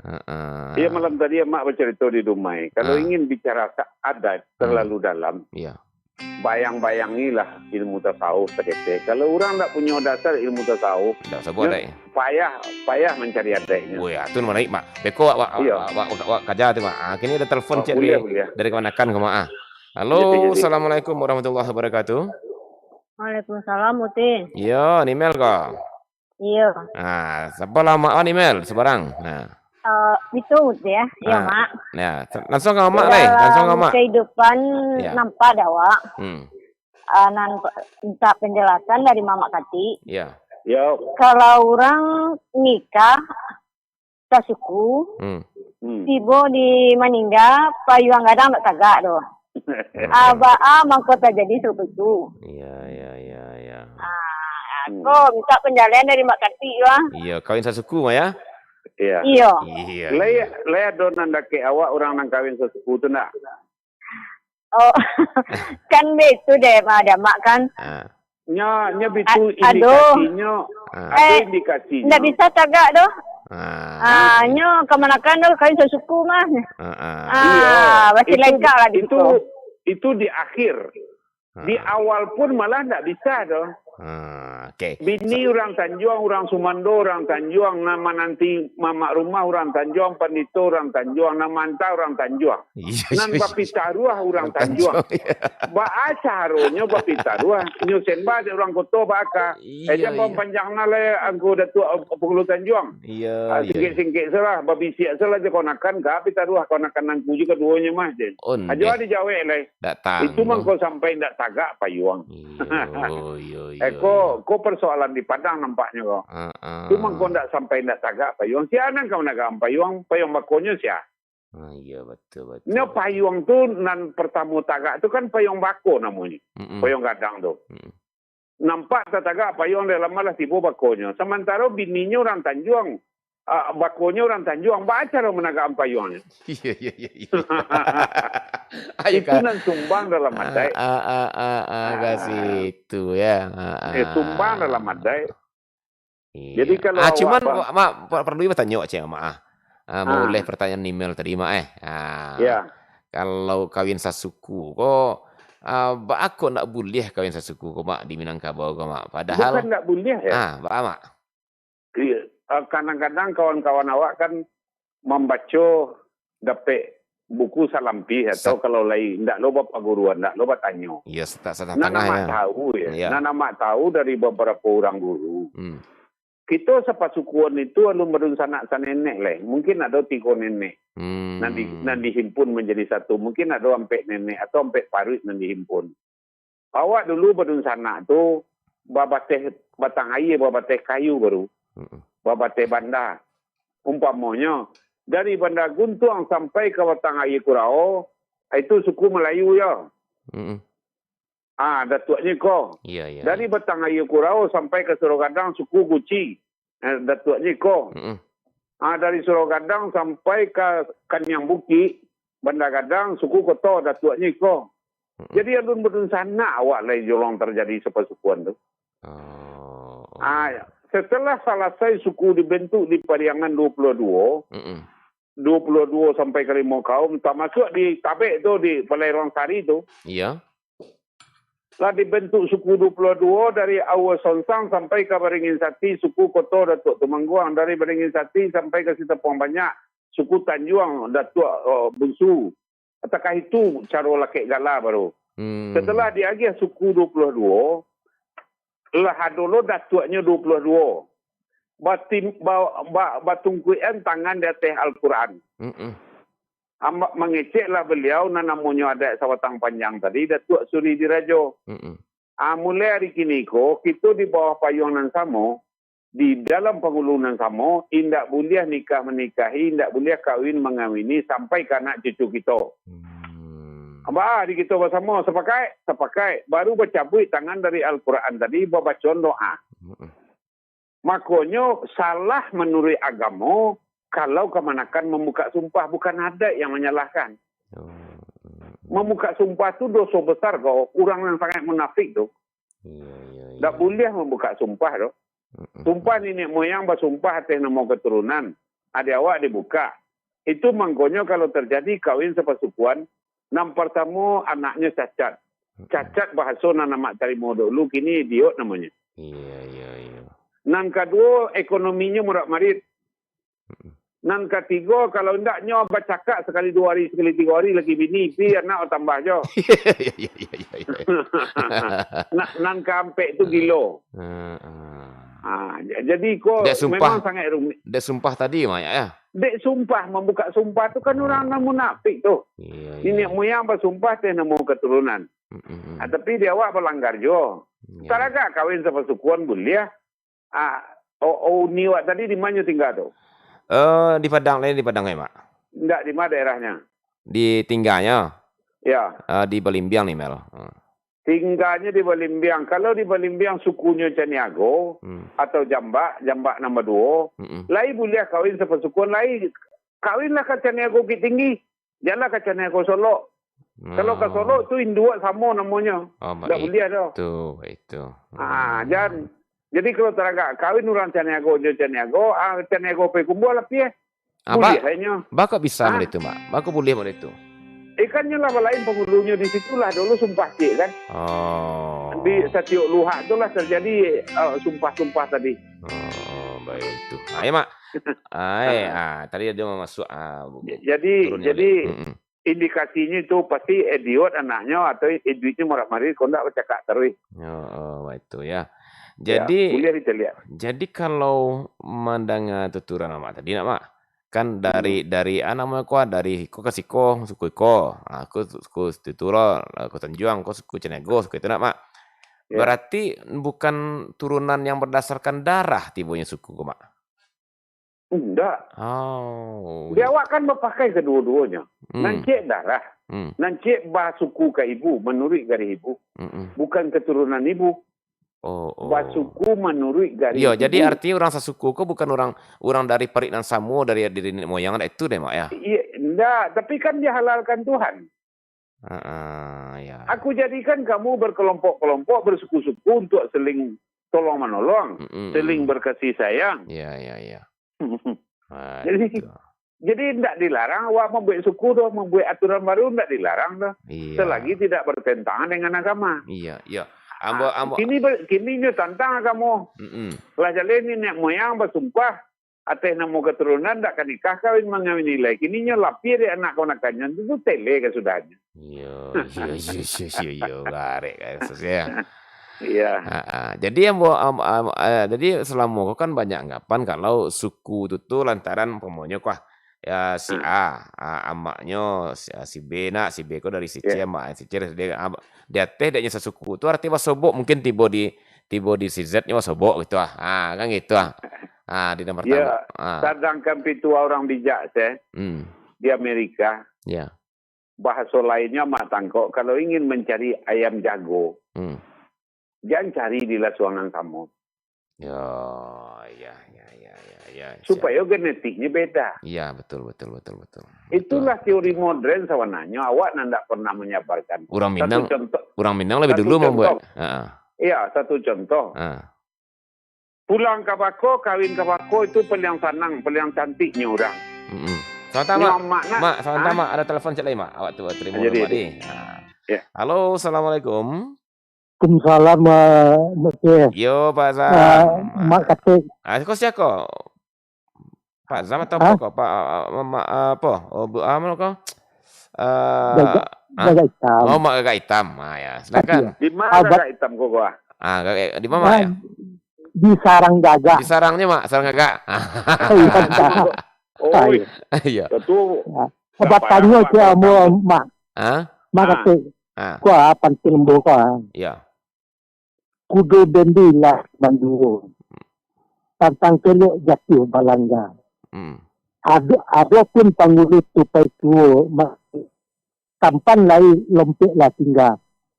Heeh. Iyo, malam tadi Amak bacarito di rumah, kalau, ah, ingin bicara sa-, adat, hmm, terlalu dalam, iya, bayang-bayangilah ilmu tasawuf saketek. Kalau urang ndak punyo dasar ilmu tasawuf, ndak sabo nyo adaiknyo. Payah, payah mancari adaiknyo. Woi, ah, tu menarik, Mak. Beko wak, wak, iya, wak, wak, wak, wak kaja tu, Mak. Ah, kini ado telepon, oh, ciek buliah, dari, buliah, dari kamanakan ko, Mak, ah. Halo, jadi, jadi. Assalamualaikum warahmatullahi wabarakatuh. Waalaikumsalam, Uti. Iyo, Nimel ko? Iyo. Ah, sapa lah Mak ni, Mel? Sabarang. Nah. Eh, itu, Uti, ya. Iyo, ah, Mak. Ya, sa-, langsung ka Mak, lai. Langsung ka Mak. Dalam kehidupan, ya, nampak dak, Wak? Hmm. Ah, nan minta penjelasan dari Mamak Katik. Ya. Yo. Kalau urang nikah sasuku, hmm, tibo di maningga, payuang gadang dak tagak doh. Ah, baa mangko tajadi sarupo itu? Iya, iya, iya, iya. Ah, hmm, ko minta penjelasan dari Mak Katik, Wak. Iya, kawin sasuku, Mak, ya? Iya. Iyo. Iya, lai, iya, lai ado nan dakek awak urang nan kawin sasuku tu ndak? Oh, kan baitu deh, Mak, ado Mak kan. Ah. Nya, nya bitu, a-, aduh, indikasinyo. Ah. Ado, eh, indikasinyo. Ndak bisa tagak doh. Ah. Ah, nyo kamanakan doh, kain sasuku mah. Ah, ah. Ah, iyo, masih itu, lengkap lah di itu, situ. Itu di akhir. Di, ah, awal pun malah ndak bisa doh. Ah, oke. Bini urang Tanjuang, urang sumando urang Tanjuang, nan mananti mamak rumah urang Tanjuang, pandito urang Tanjuang, nan maanta urang Tanjuang. Iyo, iyo, iyo. Nan bapitaruah urang Tanjuang. Tanjuang, iyo. Baa caronyo bapitaruah? Nyo sembah dek urang koto baa ka. Iyo, eh, jan, iyo, pampanjang nah lai Angku Datuak Pangulu Tanjuang. Iyo, ah, iyo. Singkek-singkek salah, babisiak salah jo kamanakan, ka pitaruah kamanakan Angku jo kaduonyo mah, jen. Ondeh. Ajo dijawek lai. Ndak tangguang. Itu mangko sampai ndak tagak payuang. Iyo, iyo, iyo. Eh, ko, ko persoalan di Padang nampaknyo ko. Ah, ah. Itu mangko ndak sampai ndak tagak payuang. Sia nan ka managakkan payuang, payuang bakonyo sia? Ah, iyo, batua, batua, nyo, batua. Payuang tu nan partamo tagak tu kan payuang bako namonyo. Mm-mm. Payuang gadang tu. Mm-mm. Nampak tatagak payuang dalam, malah tibo bakonyo. Samantaro bininyo urang Tanjuang, ah, bakonyo urang Tanjuang, baa caro managakkan payuangnyo? Iyo, iyo, iyo, iyo. Ayo, itu Kak. Nan sumbang dalam adaik. Ah, ah, ah, ah, ah, ka situ, ya. Ah, eh, sumbang dalam adaik. Iya. Jadi, kalau ah, awak cuman, ba- Mak, Mak, per-, perlu batanyo, Cik, Mak, ah. Ah, ah, mauleh pertanyaan Nimel tadi, Mak, eh. Ah. Ya. Kalau kawin sasuku ko, Ah, baa kok ndak buliah kawin sasuku ko, Mak, di Minangkabau ko, Mak? Padahal bukan ndak buliah, ya. Ah, baa, Mak? Iya, ah, kadang-kadang kawan-kawan awak kan mambaco dapek buku salampih atau Sa- kalau lai ndak lo bapaguruan, ndak lo batanyo. Iya, sa-, tak salah Nan tangah, amak ya. tahu, ya. Iya. Nan amak tahu dari beberapa orang guru. Hmm. Kito sapasukuan itu alun badunsanak sanenek lai. Mungkin ado tigo nenek Hmm. nan di-, nan dihimpun manjadi satu. Mungkin ado ampek nenek atau ampek paruik nan dihimpun. Awak dulu badunsanak tu babateh batang aia, babateh kayu baru, Mm-mm. babateh banda. Umpamonyo, dari Banda Guntuang sampai ka Batang Aia Kurao, itu suku Malayu yo. Mm-mm. Ah, datuaknyo ko. Iya, iya, Dari iya. Batang Aia Kurao sampai ka Surau Gadang, suku Guci. Eh, datuaknyo ko. Mm-mm. Ah, dari Surau Gadang sampai ka Kaniang Bukik, Banda Gadang, suku Koto, datuaknyo ko. Mm-mm. Jadi, alun badunsanak awak lai jolong tarjadi sapasukuan tu. Oh, oh. Ah, setelah salasai suku dibentuk di Pariangan duo puluah duo, Mm-mm. duo puluah duo sampai ka Limo Kaum, tamasuak di Tabek tu, di Palairang Sari tu. Iya. Lah dibentuk suku duo puluah duo dari Aua Sonsang sampai ka Baringin Sati, suku Koto Datuak Tumangguang. Dari Baringin Sati sampai ka Sitapuang Banyak, suku Tanjuang Datuak, eh, Bunsu. Atakah itu caro lakek gala baru? Hmm. Setelah diagiah suku duo puluah duo, lah ado lo datuaknyo duo puluah duo. Batim-, ba-, ba-, batungkuikan tangan di ateh Al-Quran. Mm-mm. Amba-, mangeceklah baliau nan namonyo adaik Sabatang Panjang tadi, Datuak Suri Dirajo. Mm-mm. Ah, mulai ari kini ko, kito di bawah payuang nan samo, di dalam pangulu nan samo, indak buliah nikah manikahi, indak buliah kawin mangawini sampai ka anak cucu kito. Hmm. Amba di kito basamo, sapakaik? Sapakaik. Baru bacabuik tangan dari Al-Quran tadi, babacoan doa. Mm-mm. Makonyo, salah manuruik agamo, kalau kamanakan mambukak sumpah, bukan adaik yang manyalahkan. Oh, mm-mm. Mambukak sumpah tu doso besar ko, urang nan sangaik munafik tu. Iya, iya, Ndak iya. buliah mambukak sumpah tu. Mm-mm. Sumpah niniak moyang basumpah ateh namo katurunan. Adi awak dibukak. Itu mangkonyo kalau tarjadi kawin sapasukuan, nan partamo anaknyo cacat. Mm-mm. Cacat bahaso nan amak tarimo dulu, kini idiot namonyo. Iya, iya, iya. Nan kaduo, ekonominyo murak-marit. Mm-mm. Nan katigo, kalau indak nyo bacakak sakali duo ari, sakali tigo ari laki bini, pi anak tambah jo. Iya, iya, iya, iya, iya. Nan, nan kaampek tu gilo. Heeh. Ah, ja-, jadi ko Dek sumpah. memang sangat rumit. Dek sumpah tadi, Mak, ya? Dek sumpah, mambukak sumpah tu kan urang nan munafik tu. Iya, iya. Niniak moyang basumpah teh namo katurunan. Mm-mm. Ah, tapi di awak balanggar juo. Iya. Taragak kawin sapasukuan buliah. Ah, o-, o-, uni awak tadi di manyo tingga tu? Eh, di Padang, lain di Padang, ya, Mak? Ndak, di ma daerahnyo? Di tingganyo? Ya. Eh, di Balimbiang ni, Mel. Hmm. Tingganyo di Balimbiang. Kalau di Balimbiang sukunyo Caniago Hmm. atau Jambak, Jambak nambah duo, Mm-mm. lai buliah kawin sapasukuan, lai kawinlah ka Caniago Bukittinggi. Janlah ka Caniago Solok. Kalau ka Oh. Solok tu induak samo namonyo. Oh, Ndak baitu, buliah doh. baitu. Ah, Hmm. jan. Jadi kalau taragak kawin urang Caniago jo Caniago, ah, Caniago Payakumbuah lah pieh. Ah, ba-, Buliah lah inyo. Baa kok bisa Ah. model itu, Mak? Baa kok buliah model itu? Eh, kan nyo lah balain pangulunyo di situ lah dulu sumpah ciek kan. Oh. Di satiok luhak tu lah tarjadi, eh, sumpah-sumpah tadi. Oh, baitu. Ah, ya, Mak. Ah, eh, Ah. ah, tadi ado mamasuak, ah, bu-, Ja-, jadi, turun jadi, balik. Mm-mm. indikasinyo itu pasti idiot anaknyo atau iduiknyo murak-marit, kok ndak bacakak taruih. Oh, oh, baitu, ya. Ya, Jadi, buliah dicaliak. jadi kalau mandanga tuturan Amak tadi, nak, Mak, kan dari, Mm-mm. dari, ah, namo ko, dari iko ka siko, suku iko, ah, ko suku Situro, ah, ko Tanjuang, ko suku Caniago, suku itu, nak, Mak. Ya. Berarti bukan turunan yang berdasarkan darah tibonyo suku ko, Mak? Indak. Oh, Di iya. awak kan bapakai kaduo-duonyo. Hmm. Nan ciek darah. Hmm. Nan ciek basuku ka ibu, manuruik garih ibu. Mm-mm. Bukan katurunan ibu. Oh, oh. Basuku manuruik garih Iyo, jadi ibu. artinya urang sasuku ko bukan urang, urang dari parik nan samo dari, dari niniak moyang, ndak itu deh, Mak, ya? Iya, ndak. Tapi kan dihalalkan Tuhan. Heeh, ya. Aku jadikan kamu berkelompok-kelompok, bersuku-suku untuk saling tolong-manolong, Mm-mm. saling berkasih sayang. Ya, ya, ya. Jadi, Aduh. Jadi, ndak dilarang awak mambuek suku tu, mambuek aturan baru, ndak dilarang tu. Iya. Selagi tidak bertentangan dengan agama. Iya, iya. Ambo, Ah, ambo kini ber-, kini nyo tantang agamo. Mm-mm. Lah jaleh niniak moyang basumpah, ateh namo katurunan ndak ka nikah kawin mangawini lai. Kini nyo lapie dek anak kanak-kanaknyo, tu tele kasudahnyo. Iyo, iyo, iyo, iyo, iyo, iyo, garek kasusnyo. Iya. Ha, ha. Jadi, ambo, am-, am-, eh, jadi, salamo ko kan banyak anggapan kalau suku tu, tu lantaran, umpamonyo, kuah, ya, si Hmm. A, a, amaknyo si, si B nak, si B ko dari si C, Ya. amak si C dari si D, ab-, di ateh dek nyo sasuku tu, arti basobok, mungkin tibo di, tibo di si Z nyo basobok gitu ah. Ha, kan gitu ah. Ha, di nomor Ya, pertama. Ha. Sadangkan pitua urang bijak, seh, Hmm. di Amerika, Ya. bahaso lainnyo amak tangkok, kalau ingin mancari ayam jago, Hmm. jan cari di lasuang nan samo. Yo, ya, ya, ya, ya, ya, siap. Supayo genetiknyo beda. Iya, betul, betul, betul, betul. Betul. Itulah teori modern sabananyo, awak nan ndak pernah manyabarkan. Urang Satu Minang, contoh, urang Minang lebih satu dulu mambuek. contoh. Ha. Iya, satu contoh. Ha. Pulang ka bako, kawin ka bako, itu paliang sanang, paliang cantiknyo urang. Mm-mm. Sabanta, Mak. Nyo amak nak, Mak, sabanta, ha? Mak. Ada telepon cek lai, Mak. Awak tu terima Jadi, dulu, Mak, di. Ha. Ya. Halo, assalamualaikum. Waalaikumsalam, ah, Mak Ceh. Yo, Pak Zam. Ah, Mak Katik. Ah, ko sia ko? Pak Zam atau Hah? apa ko? Pak, ah, ah, Mak, ah, apa? Oh, bu-, ah, mana ko? Eh, Gagak, hah? Gagak Itam. Oh, Mak Gagak Itam. Ah, ya. Silakan. Iya. Di mana Abad- Gagak Itam ko, ko, ah? Ah, Gagak, di mana, Ah, ya? Di Sarang Gagak. Di Sarangnyo, Mak, Sarang Gagak. Iya, dah. Oh, Iya. Iya. Betul. Ya. Abad tanyo Sarang, sia Sarang. Mak. Hah? Mak Ah. Katik. Ah. Ko, ah, pantiang ambo ko, ah. Iya. Kudo bendi lah manduo. Tantang kelek jatuah balangga. Hmm. Ado, ado pun pangulu tupai tuo, ma-, tampan lai lompek lah tingga.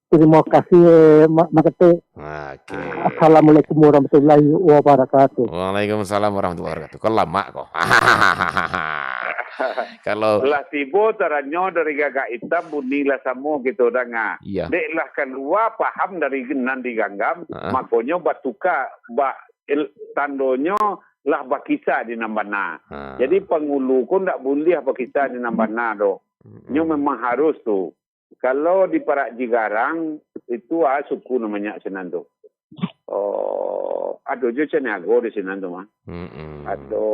Terima kasih, Ma-, Mak Katik. Oke. Assalamualaikum warahmatullahi wabarakatuh. Waalaikumsalam warahmatullahi wabarakatuh. Kok lama kok. Kalau Lah tibo carannyo dari Gagak Itam bunyi lah samo kito danga. Iya. Dek lah kalua paham dari nan diganggam, Heeh. makonyo batuka, ba-, il-, tandonyo lah bakisa di nan bana. Ha. Jadi pangulu ko ndak buliah bakisa di nan bana doh. Mm-mm. Nyo memang harus tu. Kalau di Parak Jigarang, itu, ah, suku namonyo sinan tu. Oh, ado jo Caniago di sinan tu mah. Mm-mm. Ado,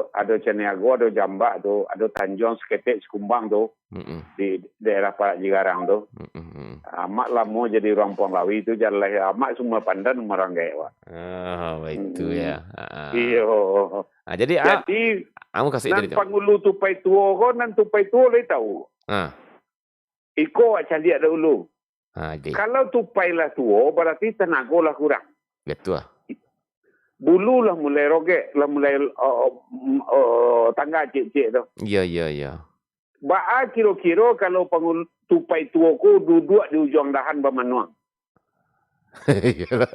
ado Caniago, ado Jambak tu, ado Tanjuang Saketek Sikumbang tu, Mm-mm. di daerah Parak Jigarang tu. Mm-mm, mm. Amak lamo jadi urang Puang Lawi tu, jaleh amak Sumba Pandan Maranggaek, Wak. Ah, baitu Mm-mm. ya. Ah. Iyo. Ah, jadi, ah, Jadi, amu kasih nan tadi tu. Pangulu tupai tuo ko, nan tupai tuo lai tahu. Ah. Iko awak caliak dahulu. Ha, oke. Kalau tupai lah tuo, bararti tanago lah kurang. Betul. Bulu lah mulai rogek, lah mulai, uh, mm, uh, tangga ciek-ciek tu. Iya, iya, iya. Baa kiro-kiro kalau pangul-, tupai tuo ko duduak di ujuang dahan bamanuang? Iyalah.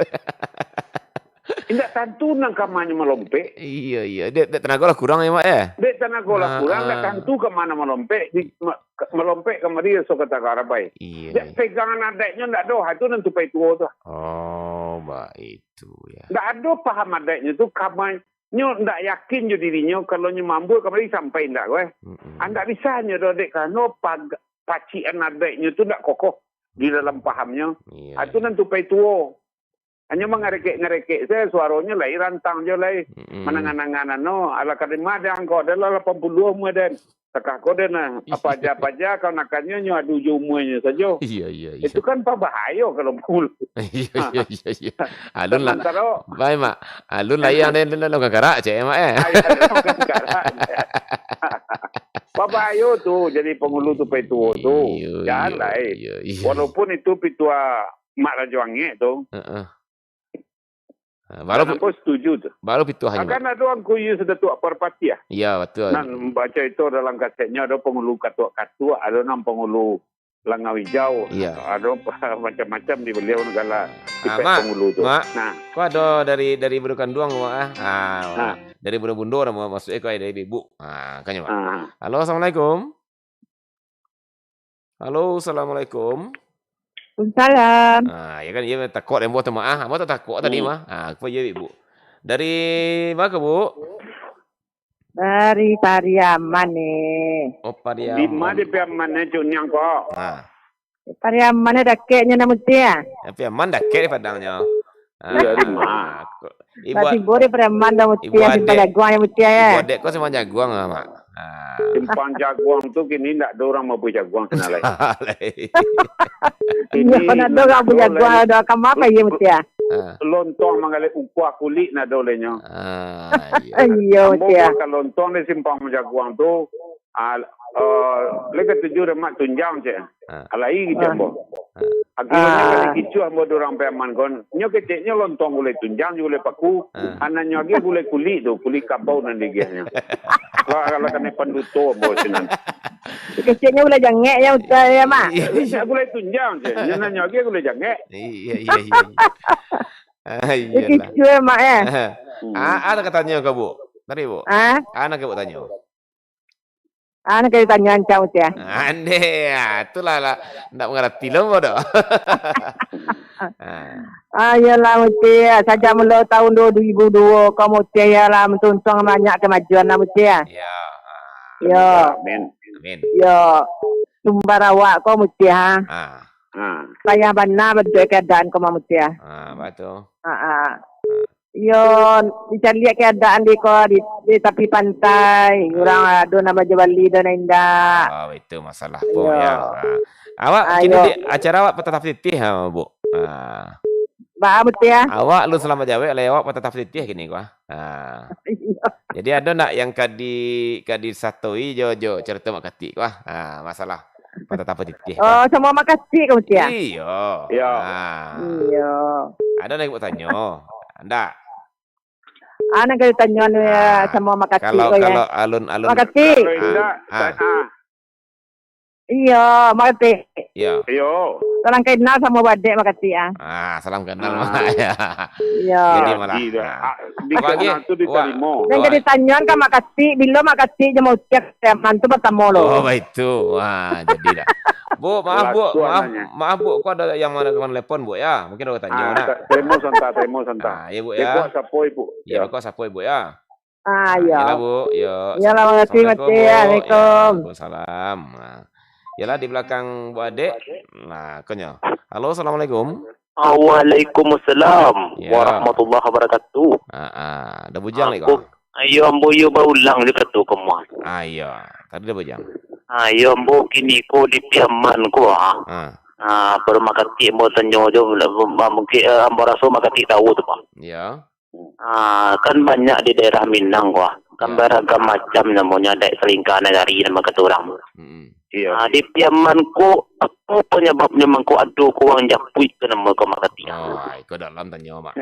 Indak tantu nan kamanyo malompek. Iya, iya. Dek, dek tanago lah kurang ya, Mak, ya? Dek tanago lah Ah, kurang, ndak ah. tantu kamano malompek. Di, ma-, ka-, malompek kamari, so kata ka Arabai. Iya, Dek iya. pegangan adaiknyo ndak ado, ha, tu nan tupai tuo tu. Oh, baitu, ya. Ndak ado paham adaiknyo tu, kamanyo ndak yakin jo dirinyo, kalau nyo mambuek kamari sampai ndak ko, eh. Mm-mm. Ah, ndak bisa nyo doh, dek, karano pag-, pacikan adaiknyo tu ndak kokoh di dalam pahamnyo. Iya, Ah, tu iya. nan tupai tuo. Hanyo mangarekek-ngarekek sajo, suaronyo lai rantang jo lai. Mm-mm. Manangan-nangan anu, ala kadima den ko, adalah lapan puluah umua den. Takah ko den, nah, Iya. apa aja, apa aja, kawan-kawannyo nyo adu jo umuanyo sajo. Iya, iya, iya. Itu kan pabahayo kalau pangulu. Iya, iya, iya, iya. Alun lah. Samantaro Baik, Mak. Alun lah yang den, den, den, den, karak, cek, Mak, eh. Ayo, den, den, karak. Pabahayo tu, jadi pangulu tupai tuo tu. Iya, Jan iya, lah, eh. iya, iya. Walaupun itu pitua Mak Rajo Angek tu. Heeh. Ha, baru Dan pi-, ambo setuju tu. baru pituahnyo, Akan Mak. ado Angku Yus Datuak Parpatiah. Iya, betul. Nan bacarito dalam kasetnyo, ado pangulu katuak-katuak, ado nan pangulu langau ijau, Iya. ado macam-macam di baliau nagala Ah, tipek Mak, pangulu tu. Mak. Nah. Ko ado dari, dari Bundo Kanduang, Mak, ah. Ah, Mak. Ah. Dari Bundo Bundo dah ma-, masuak ko dari ibu. Ah, kan, Mak. Ah. Halo, assalamualaikum. Halo, assalamualaikum. Waalaikumsalam. Ah, ya kan, iya takok dek ambo tu, Mak. Ah, ambo tak takok tadi, Hmm. Mak. Ah, apa ya, Ibu? Dari mana, Bu? Dari Pariaman ni. Oh, Pariaman. Di ma di Piaman ni, Cuk Niang ko? Nah. Pariaman ni dakeknyo nak Mutia. Ya, Piaman dakek di Padangnyo. Iya, di ma? Ah, ko-, ibu Bak ad-, tibo di Pariaman dah Mutia, ibu Simpang adek, Jaguang ya Mutia ya. Ibu adek ko Simpang Jaguang lah, Mak. Ah. Simpang Jaguang tu kini ndak ada orang mabuih jaguang sana lai. Lai. Kini iyo, nak ada orang mabuih jaguang, ada kamapa iya Mutia? Ah. Lontong manggaleh ukuah kulik nak ada oleh nyo. Ah, iya. Iya, Ambo Mutia. Makan lontong di Simpang Jaguang tu, ah, eh, lai katuju dah mak tunjang cek. Ah. Alai gitu Ah. Ambo. Ah. Akibatnya Ah. kali kicuah ambo di urang Piaman kon. Nyo keceknyo lontong gulai tunjang jo gulai paku. Ah. Anaknyo agi gulai kulik tu, kulik kabau nan digiahnyo. Kalau, kalau kanai panduto ambo sinan. Keceknyo gulai jangek ya Mutia ya, Mak? Iya, iya. Keceknyo gulai tunjang cek. Nyo nanyo agi gulai jangek. Iya, iya, iya. Ah, iyalah. Kicuah, Mak, eh. Ah, ada katanyo ka Bu. Tadi, Bu. Ah? Ana ka Bu tanyo. Anu ka ditanyo ancau Mutia. Ande, ah, itulah lah. Ndak mangarati lo, bodoh. Ah. Ah, iyolah, Mutia. Sajak mulo tahun dua ribu dua ko, Mutia, iyolah, mantuntuang banyak kemajuan lah, Mutia. Ya. Yo. Amin. Amin. Yo. Sumbar awak ko, Mutia. Ah. Ah. Payah bana baduduak keadaan ko, Mutia. Ah, batua. Ah, ah. Iyo, dicaliak keadaan di ko, di, di tapi pantai. Urang ado nan baja bali, ado nan indak. Ah, itu masalah ko, ya. Ah. Awak kini di acara awak patah tapitih, ha, Bu? Ah. Ba, Mutia? Awak alun salamat jawek lai, awak patah tapitih kini ko, ah. Ah. Iyo. Jadi ado ndak yang ka di, ka disatoi jo, jo carito Mak Katik ko, ah? Ah, masalah patah tapitih ko. Oh, samo Mak Katik ko, Mutia? Iyo. Iyo. Ah. Iyo. Ado nan ka buek tanyo? Ndak? Ah, nan ka ditanyo ni, ah, samo Mak Katik ko, ya. Kalau alun-alun Mak Katik. Kalau indak, ah. Iyo, Mak Katik. Iyo. Iyo. Salam kenal samo badek Mak Katik, ah. Ah, salam kenal, Mak. Ya. Iyo. Jadi malah. Jadi dah. Ah. Ah, dikenal tu ditarimo. Nan jadi tanyoan ka Mak Katik, bilo Mak Katik jo Mak Ucap zaman tu batamo lo. Oh, baitu. Wah, jadi dah. Bu, maaf, Bu. Maaf, maaf, Bu. Ko ado yang mana telepon, Bu, ya? Mungkin ado tanyo nak. Ah, tarimo santa, tarimo santa. Ah, ya, Bu, ya. Ibu, sapo, Ibu? Ya, kok sapo, Ibu, ya? Ah, ah, ya. Iyolah, Bu. Yo. Iyolah, makasih, Assalamualaikum, Mak. Bu. Waalaikumsalam. Waalaikumsalam. Nah. Iyolah, di belakang Bu Adek. Nah, konyo. Halo, assalamualaikum. Ah, waalaikumsalam warahmatullahi wabarakatuh. Ah, ah. Dah bujang ni, kau? Iyo, ambo iyo baulang je kato kamu. Ah, iyo. Tadi dah bujang. Ah, iyo, ambo kini ko di Piaman ko, ah. Ah. Ah, baru Mak Katik ambo tanyo jo, mungkin, eh, ambo raso Mak Katik tahu tu, Pak. Iyo. Ah, kan banyak di daerah Minang ko, ah. Kan baragam macam namonyo adaik salingka nagari namo kato urang. Mm-mm. Iyo. Ah, di Piaman ko, apo panyababnyo mangko ado ko urang japuik ko namo ko Mak Katik? Oh, iko dalam tanyo, Mak.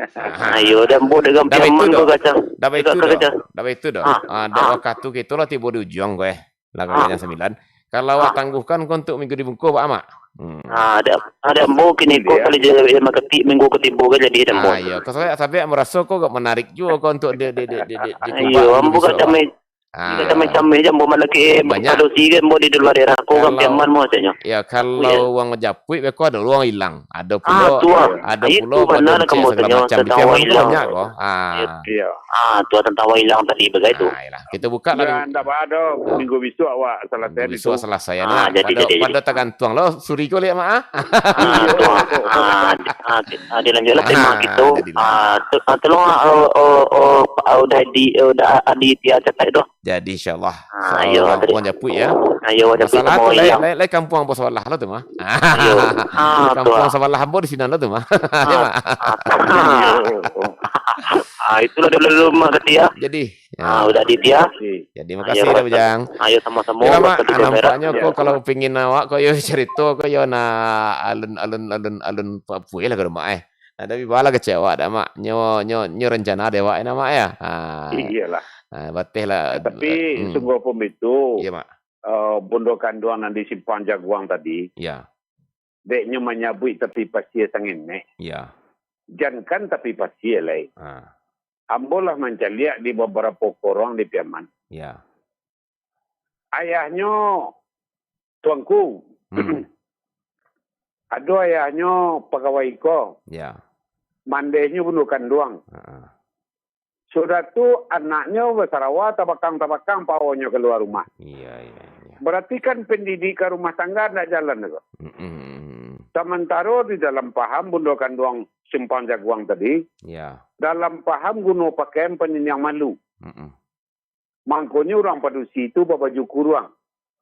Ayo, dan buat dagang Piaman ko kacang. Dah baitu doh. Dah baitu doh. Ah, dah wakatu kito lah tibo di ujuang ko, eh. Lah, kalau jam sambilan. Kalau awak tangguhkan ko untuk minggu di muko, Pak Amak. Hmm. Ah, ada, ada ambo kini ko kali je, ya, Mak Katik minggu katibo kan jadi ada ambo. Ah, iyo. Ko sabab, sabab maraso ko agak menarik juo ko untuk di, di, di, di, di, di kubak minggu bisuak, Pak. Iyo, ambo ka cameh, ka cameh-cameh je ambo malaki, eh, padosi kan ambo di luar daerah ko kan Piaman mo sajo. Ya, kalau urang japuik beko ado urang ilang. Ado pulo, ado pulo paduncek sagalo macam. Di Piaman tu banyak ko. Ah. Iyo. Ah, tu tantang urang ilang tadi bagai tu. Ah, iyolah. Kito buka lah. Ndak baa doh, minggu bisuak awak salasai. Minggu bisuak salasai, nah. Jadi, pado, jadi, pado tagantuang lo, suri ko liak, Mak, ah. Ah, tu, ah. Ah, di, ah, di, ah, dilanjutlah tema kito. Ah, tu, ah, tolong, ah, oh, oh, oh, ah, udah di, eh, udah, ah, di, di, ah, catat tu. Jadi, insyaallah. Ah, iyo, urang japuik, ya. Ayo, masalah tu, lai, lai kampuang ambo sabalah lo tu, mah. Iyo. Ah, kampuang sabalah ambo di sinan lo tu, mah. Iyo, Mak. Ah, itulah dulu, dulu, Mak Katik, ya. Jadi, ah, udah di dia. Jadi, makasih dah, Bujang. Ayo, sama-sama. Yalah, Mak, nampaknyo ko kalau pingin awak ko yo carito ko yo nak alun, alun, alun, alun papuih lah ko, Mak, eh. Nah, tapi baa lah kecek awak dah, Mak. Nyo, nyo, nyo rencana dek awak, Mak, ya. Ha. Iyolah. Ha, bateh lah. Tapi, hmm, sungguahpun baitu. Iyo, Mak. Eh, bundo kanduang nan di Simpang Jaguang tadi. Ya. Dek nyo manyabuik tapi pasie sangenek. Ya. Jankan tapi pasie lai. Ha. Ambo lah mancaliak di babarapo korong di Piaman. Ya. Ayahnyo Tuanku. Hmm. Ado ayahnyo pagawai ko. Ya. Mandehnyo bundo kanduang. Ha. Sudah tu, anaknyo basarawa tabakang-tabakang paonyo kalua rumah. Iya, iya, iya. Barati kan pandidikan rumah tangga ndak jalan tu. Mm-mm. Samantaro di dalam paham bundo kanduang simpang jaguang tadi, Iya. dalam paham guno pakaian paniniang malu. Mm-mm. Mangkonyo urang padusi tu babaju kuruang.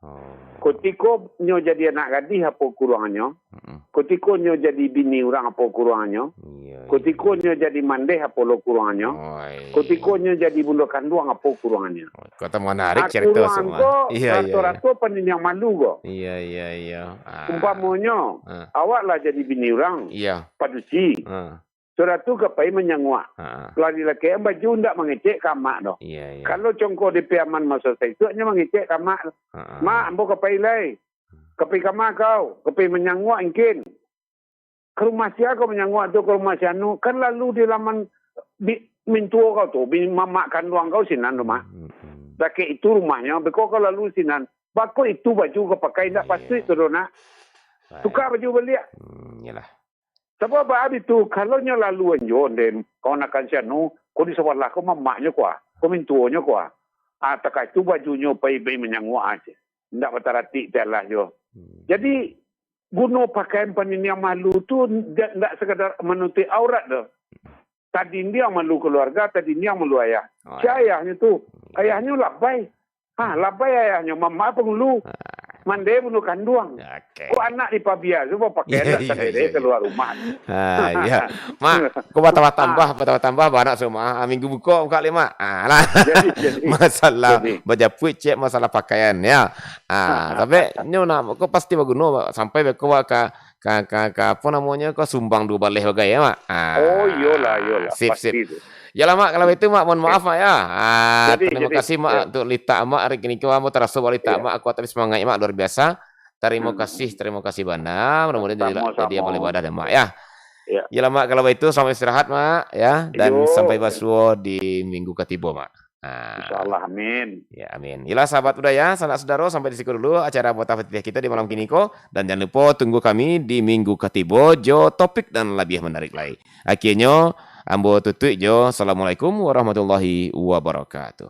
Oh. Kutiko nyo jadi anak gadih, apo kuruangnyo? Mm-mm. Kutiko nyo jadi bini urang, apo kuruangnyo? Iya, iya. Kutiko nyo jadi mandeh, apo lo kuruangnyo? Oi. Kutiko nyo jadi bundo kanduang, apo kuruangnyo? Oi, kota menarik Ah, cerita kuruang semua. ko Iya, iya, iya. rato-rato paniniang malu ko. Iya, iya, iya. Ah. Umpamonyo, Ah. awak lah jadi bini urang, Iya. padusi. Ah. Sudah tu ka pai manyanguak. Ha. Lah dilakekan baju, ndak mangecek ka amak doh. Iya, iya. Kalau congko di Piaman maso saisuak, nyo mangecek ka amak. Ha. "Mak, ambo ka pai lai." "Ka pai kama kau?" "Ka pai manyanguak ingkin." "Ka rumah sia kau manyanguak tu, ka rumah si anu?" Kan lalu di laman, di, mintuo kau tu, bin mamak kanduang kau sinan tu, Mak. Hmm, hmm. Dakek itu rumahnyo, beko kau lalu sinan. Bako itu baju kau pakai, ndak Iya. patuik tu doh, Nak. Baik. Tuka baju baliak. Hmm, iyalah. Sabab baa bitu, kalau nyo lalu anjo, den, kawan akan si anu, ko di sabalah ko mamaknyo ko ah, ko mintuonyo ko ah. Ah, takah itu bajunyo pai-pai manyanguak aje. Ndak bataratik pialah jo. Hmm. Jadi, guno pakaian paniniang malu tu ndak, ndak sekadar manutuik aurat doh. Tadindiang malu kaluarga, tadindiang malu ayah. Oh, Si ya. ayahnyo tu, Hmm. ayahnyo labai. Ha, labai ayahnyo, mamak pangulu. Ah. Mandeh bunuh kanduang. Oke. Kok anak dipabia tu, bapakaian Iya, tak iya, sadere iya, iya. kalua rumah. Ah, iya. Mak, kok batambah-tambah, Ah. batambah-tambah, bana rumah. Ah, minggu buka, buka lima. Ah, lah. Jadi, jadi. Masalah Jadi. bajapuik, cek masalah pakaian, ya. Ah, sampai nyo nak, kok pasti baguno, sampai beko ka, ka, ka, ka, apa namonyo, ka sumbang duo baleh bagai, ya, Mak? Ah, Oh, iyolah, iyolah. sip, Pasti sip. tu. Yalah, Mak, kalau itu, Mak, mohon maaf, Mak, ya. Ah, Jadi, terima jadi, kasih, Mak, ya. untuk litak Mak hari kini ko, ambo taraso bahwa litak Iya. Mak kuat tapi semangatnyo, Mak, luar biasa. Terima Hmm. kasih, terima kasih bana. Mudah-mudahan jadi, jadi Sama-sama. amal ibadah deh, Mak, ya. Ya. Yalah, Mak, kalau itu, selamat istirahat, Mak, ya. Dan Iyo. sampai basuo di minggu katibo, Mak. Ah. Insyaallah, amin. Ya, amin. Yalah, sahabat budaya, sanak saudara, sampai di siko dulu acara Botah Patitiah kito di malam kini ko. Dan jangan lupa tunggu kami di minggu katibo jo topik nan labiah menarik lai. Akhirnyo, ambo tutuik jo, Assalamualaikum warahmatullahi wabarakatuh.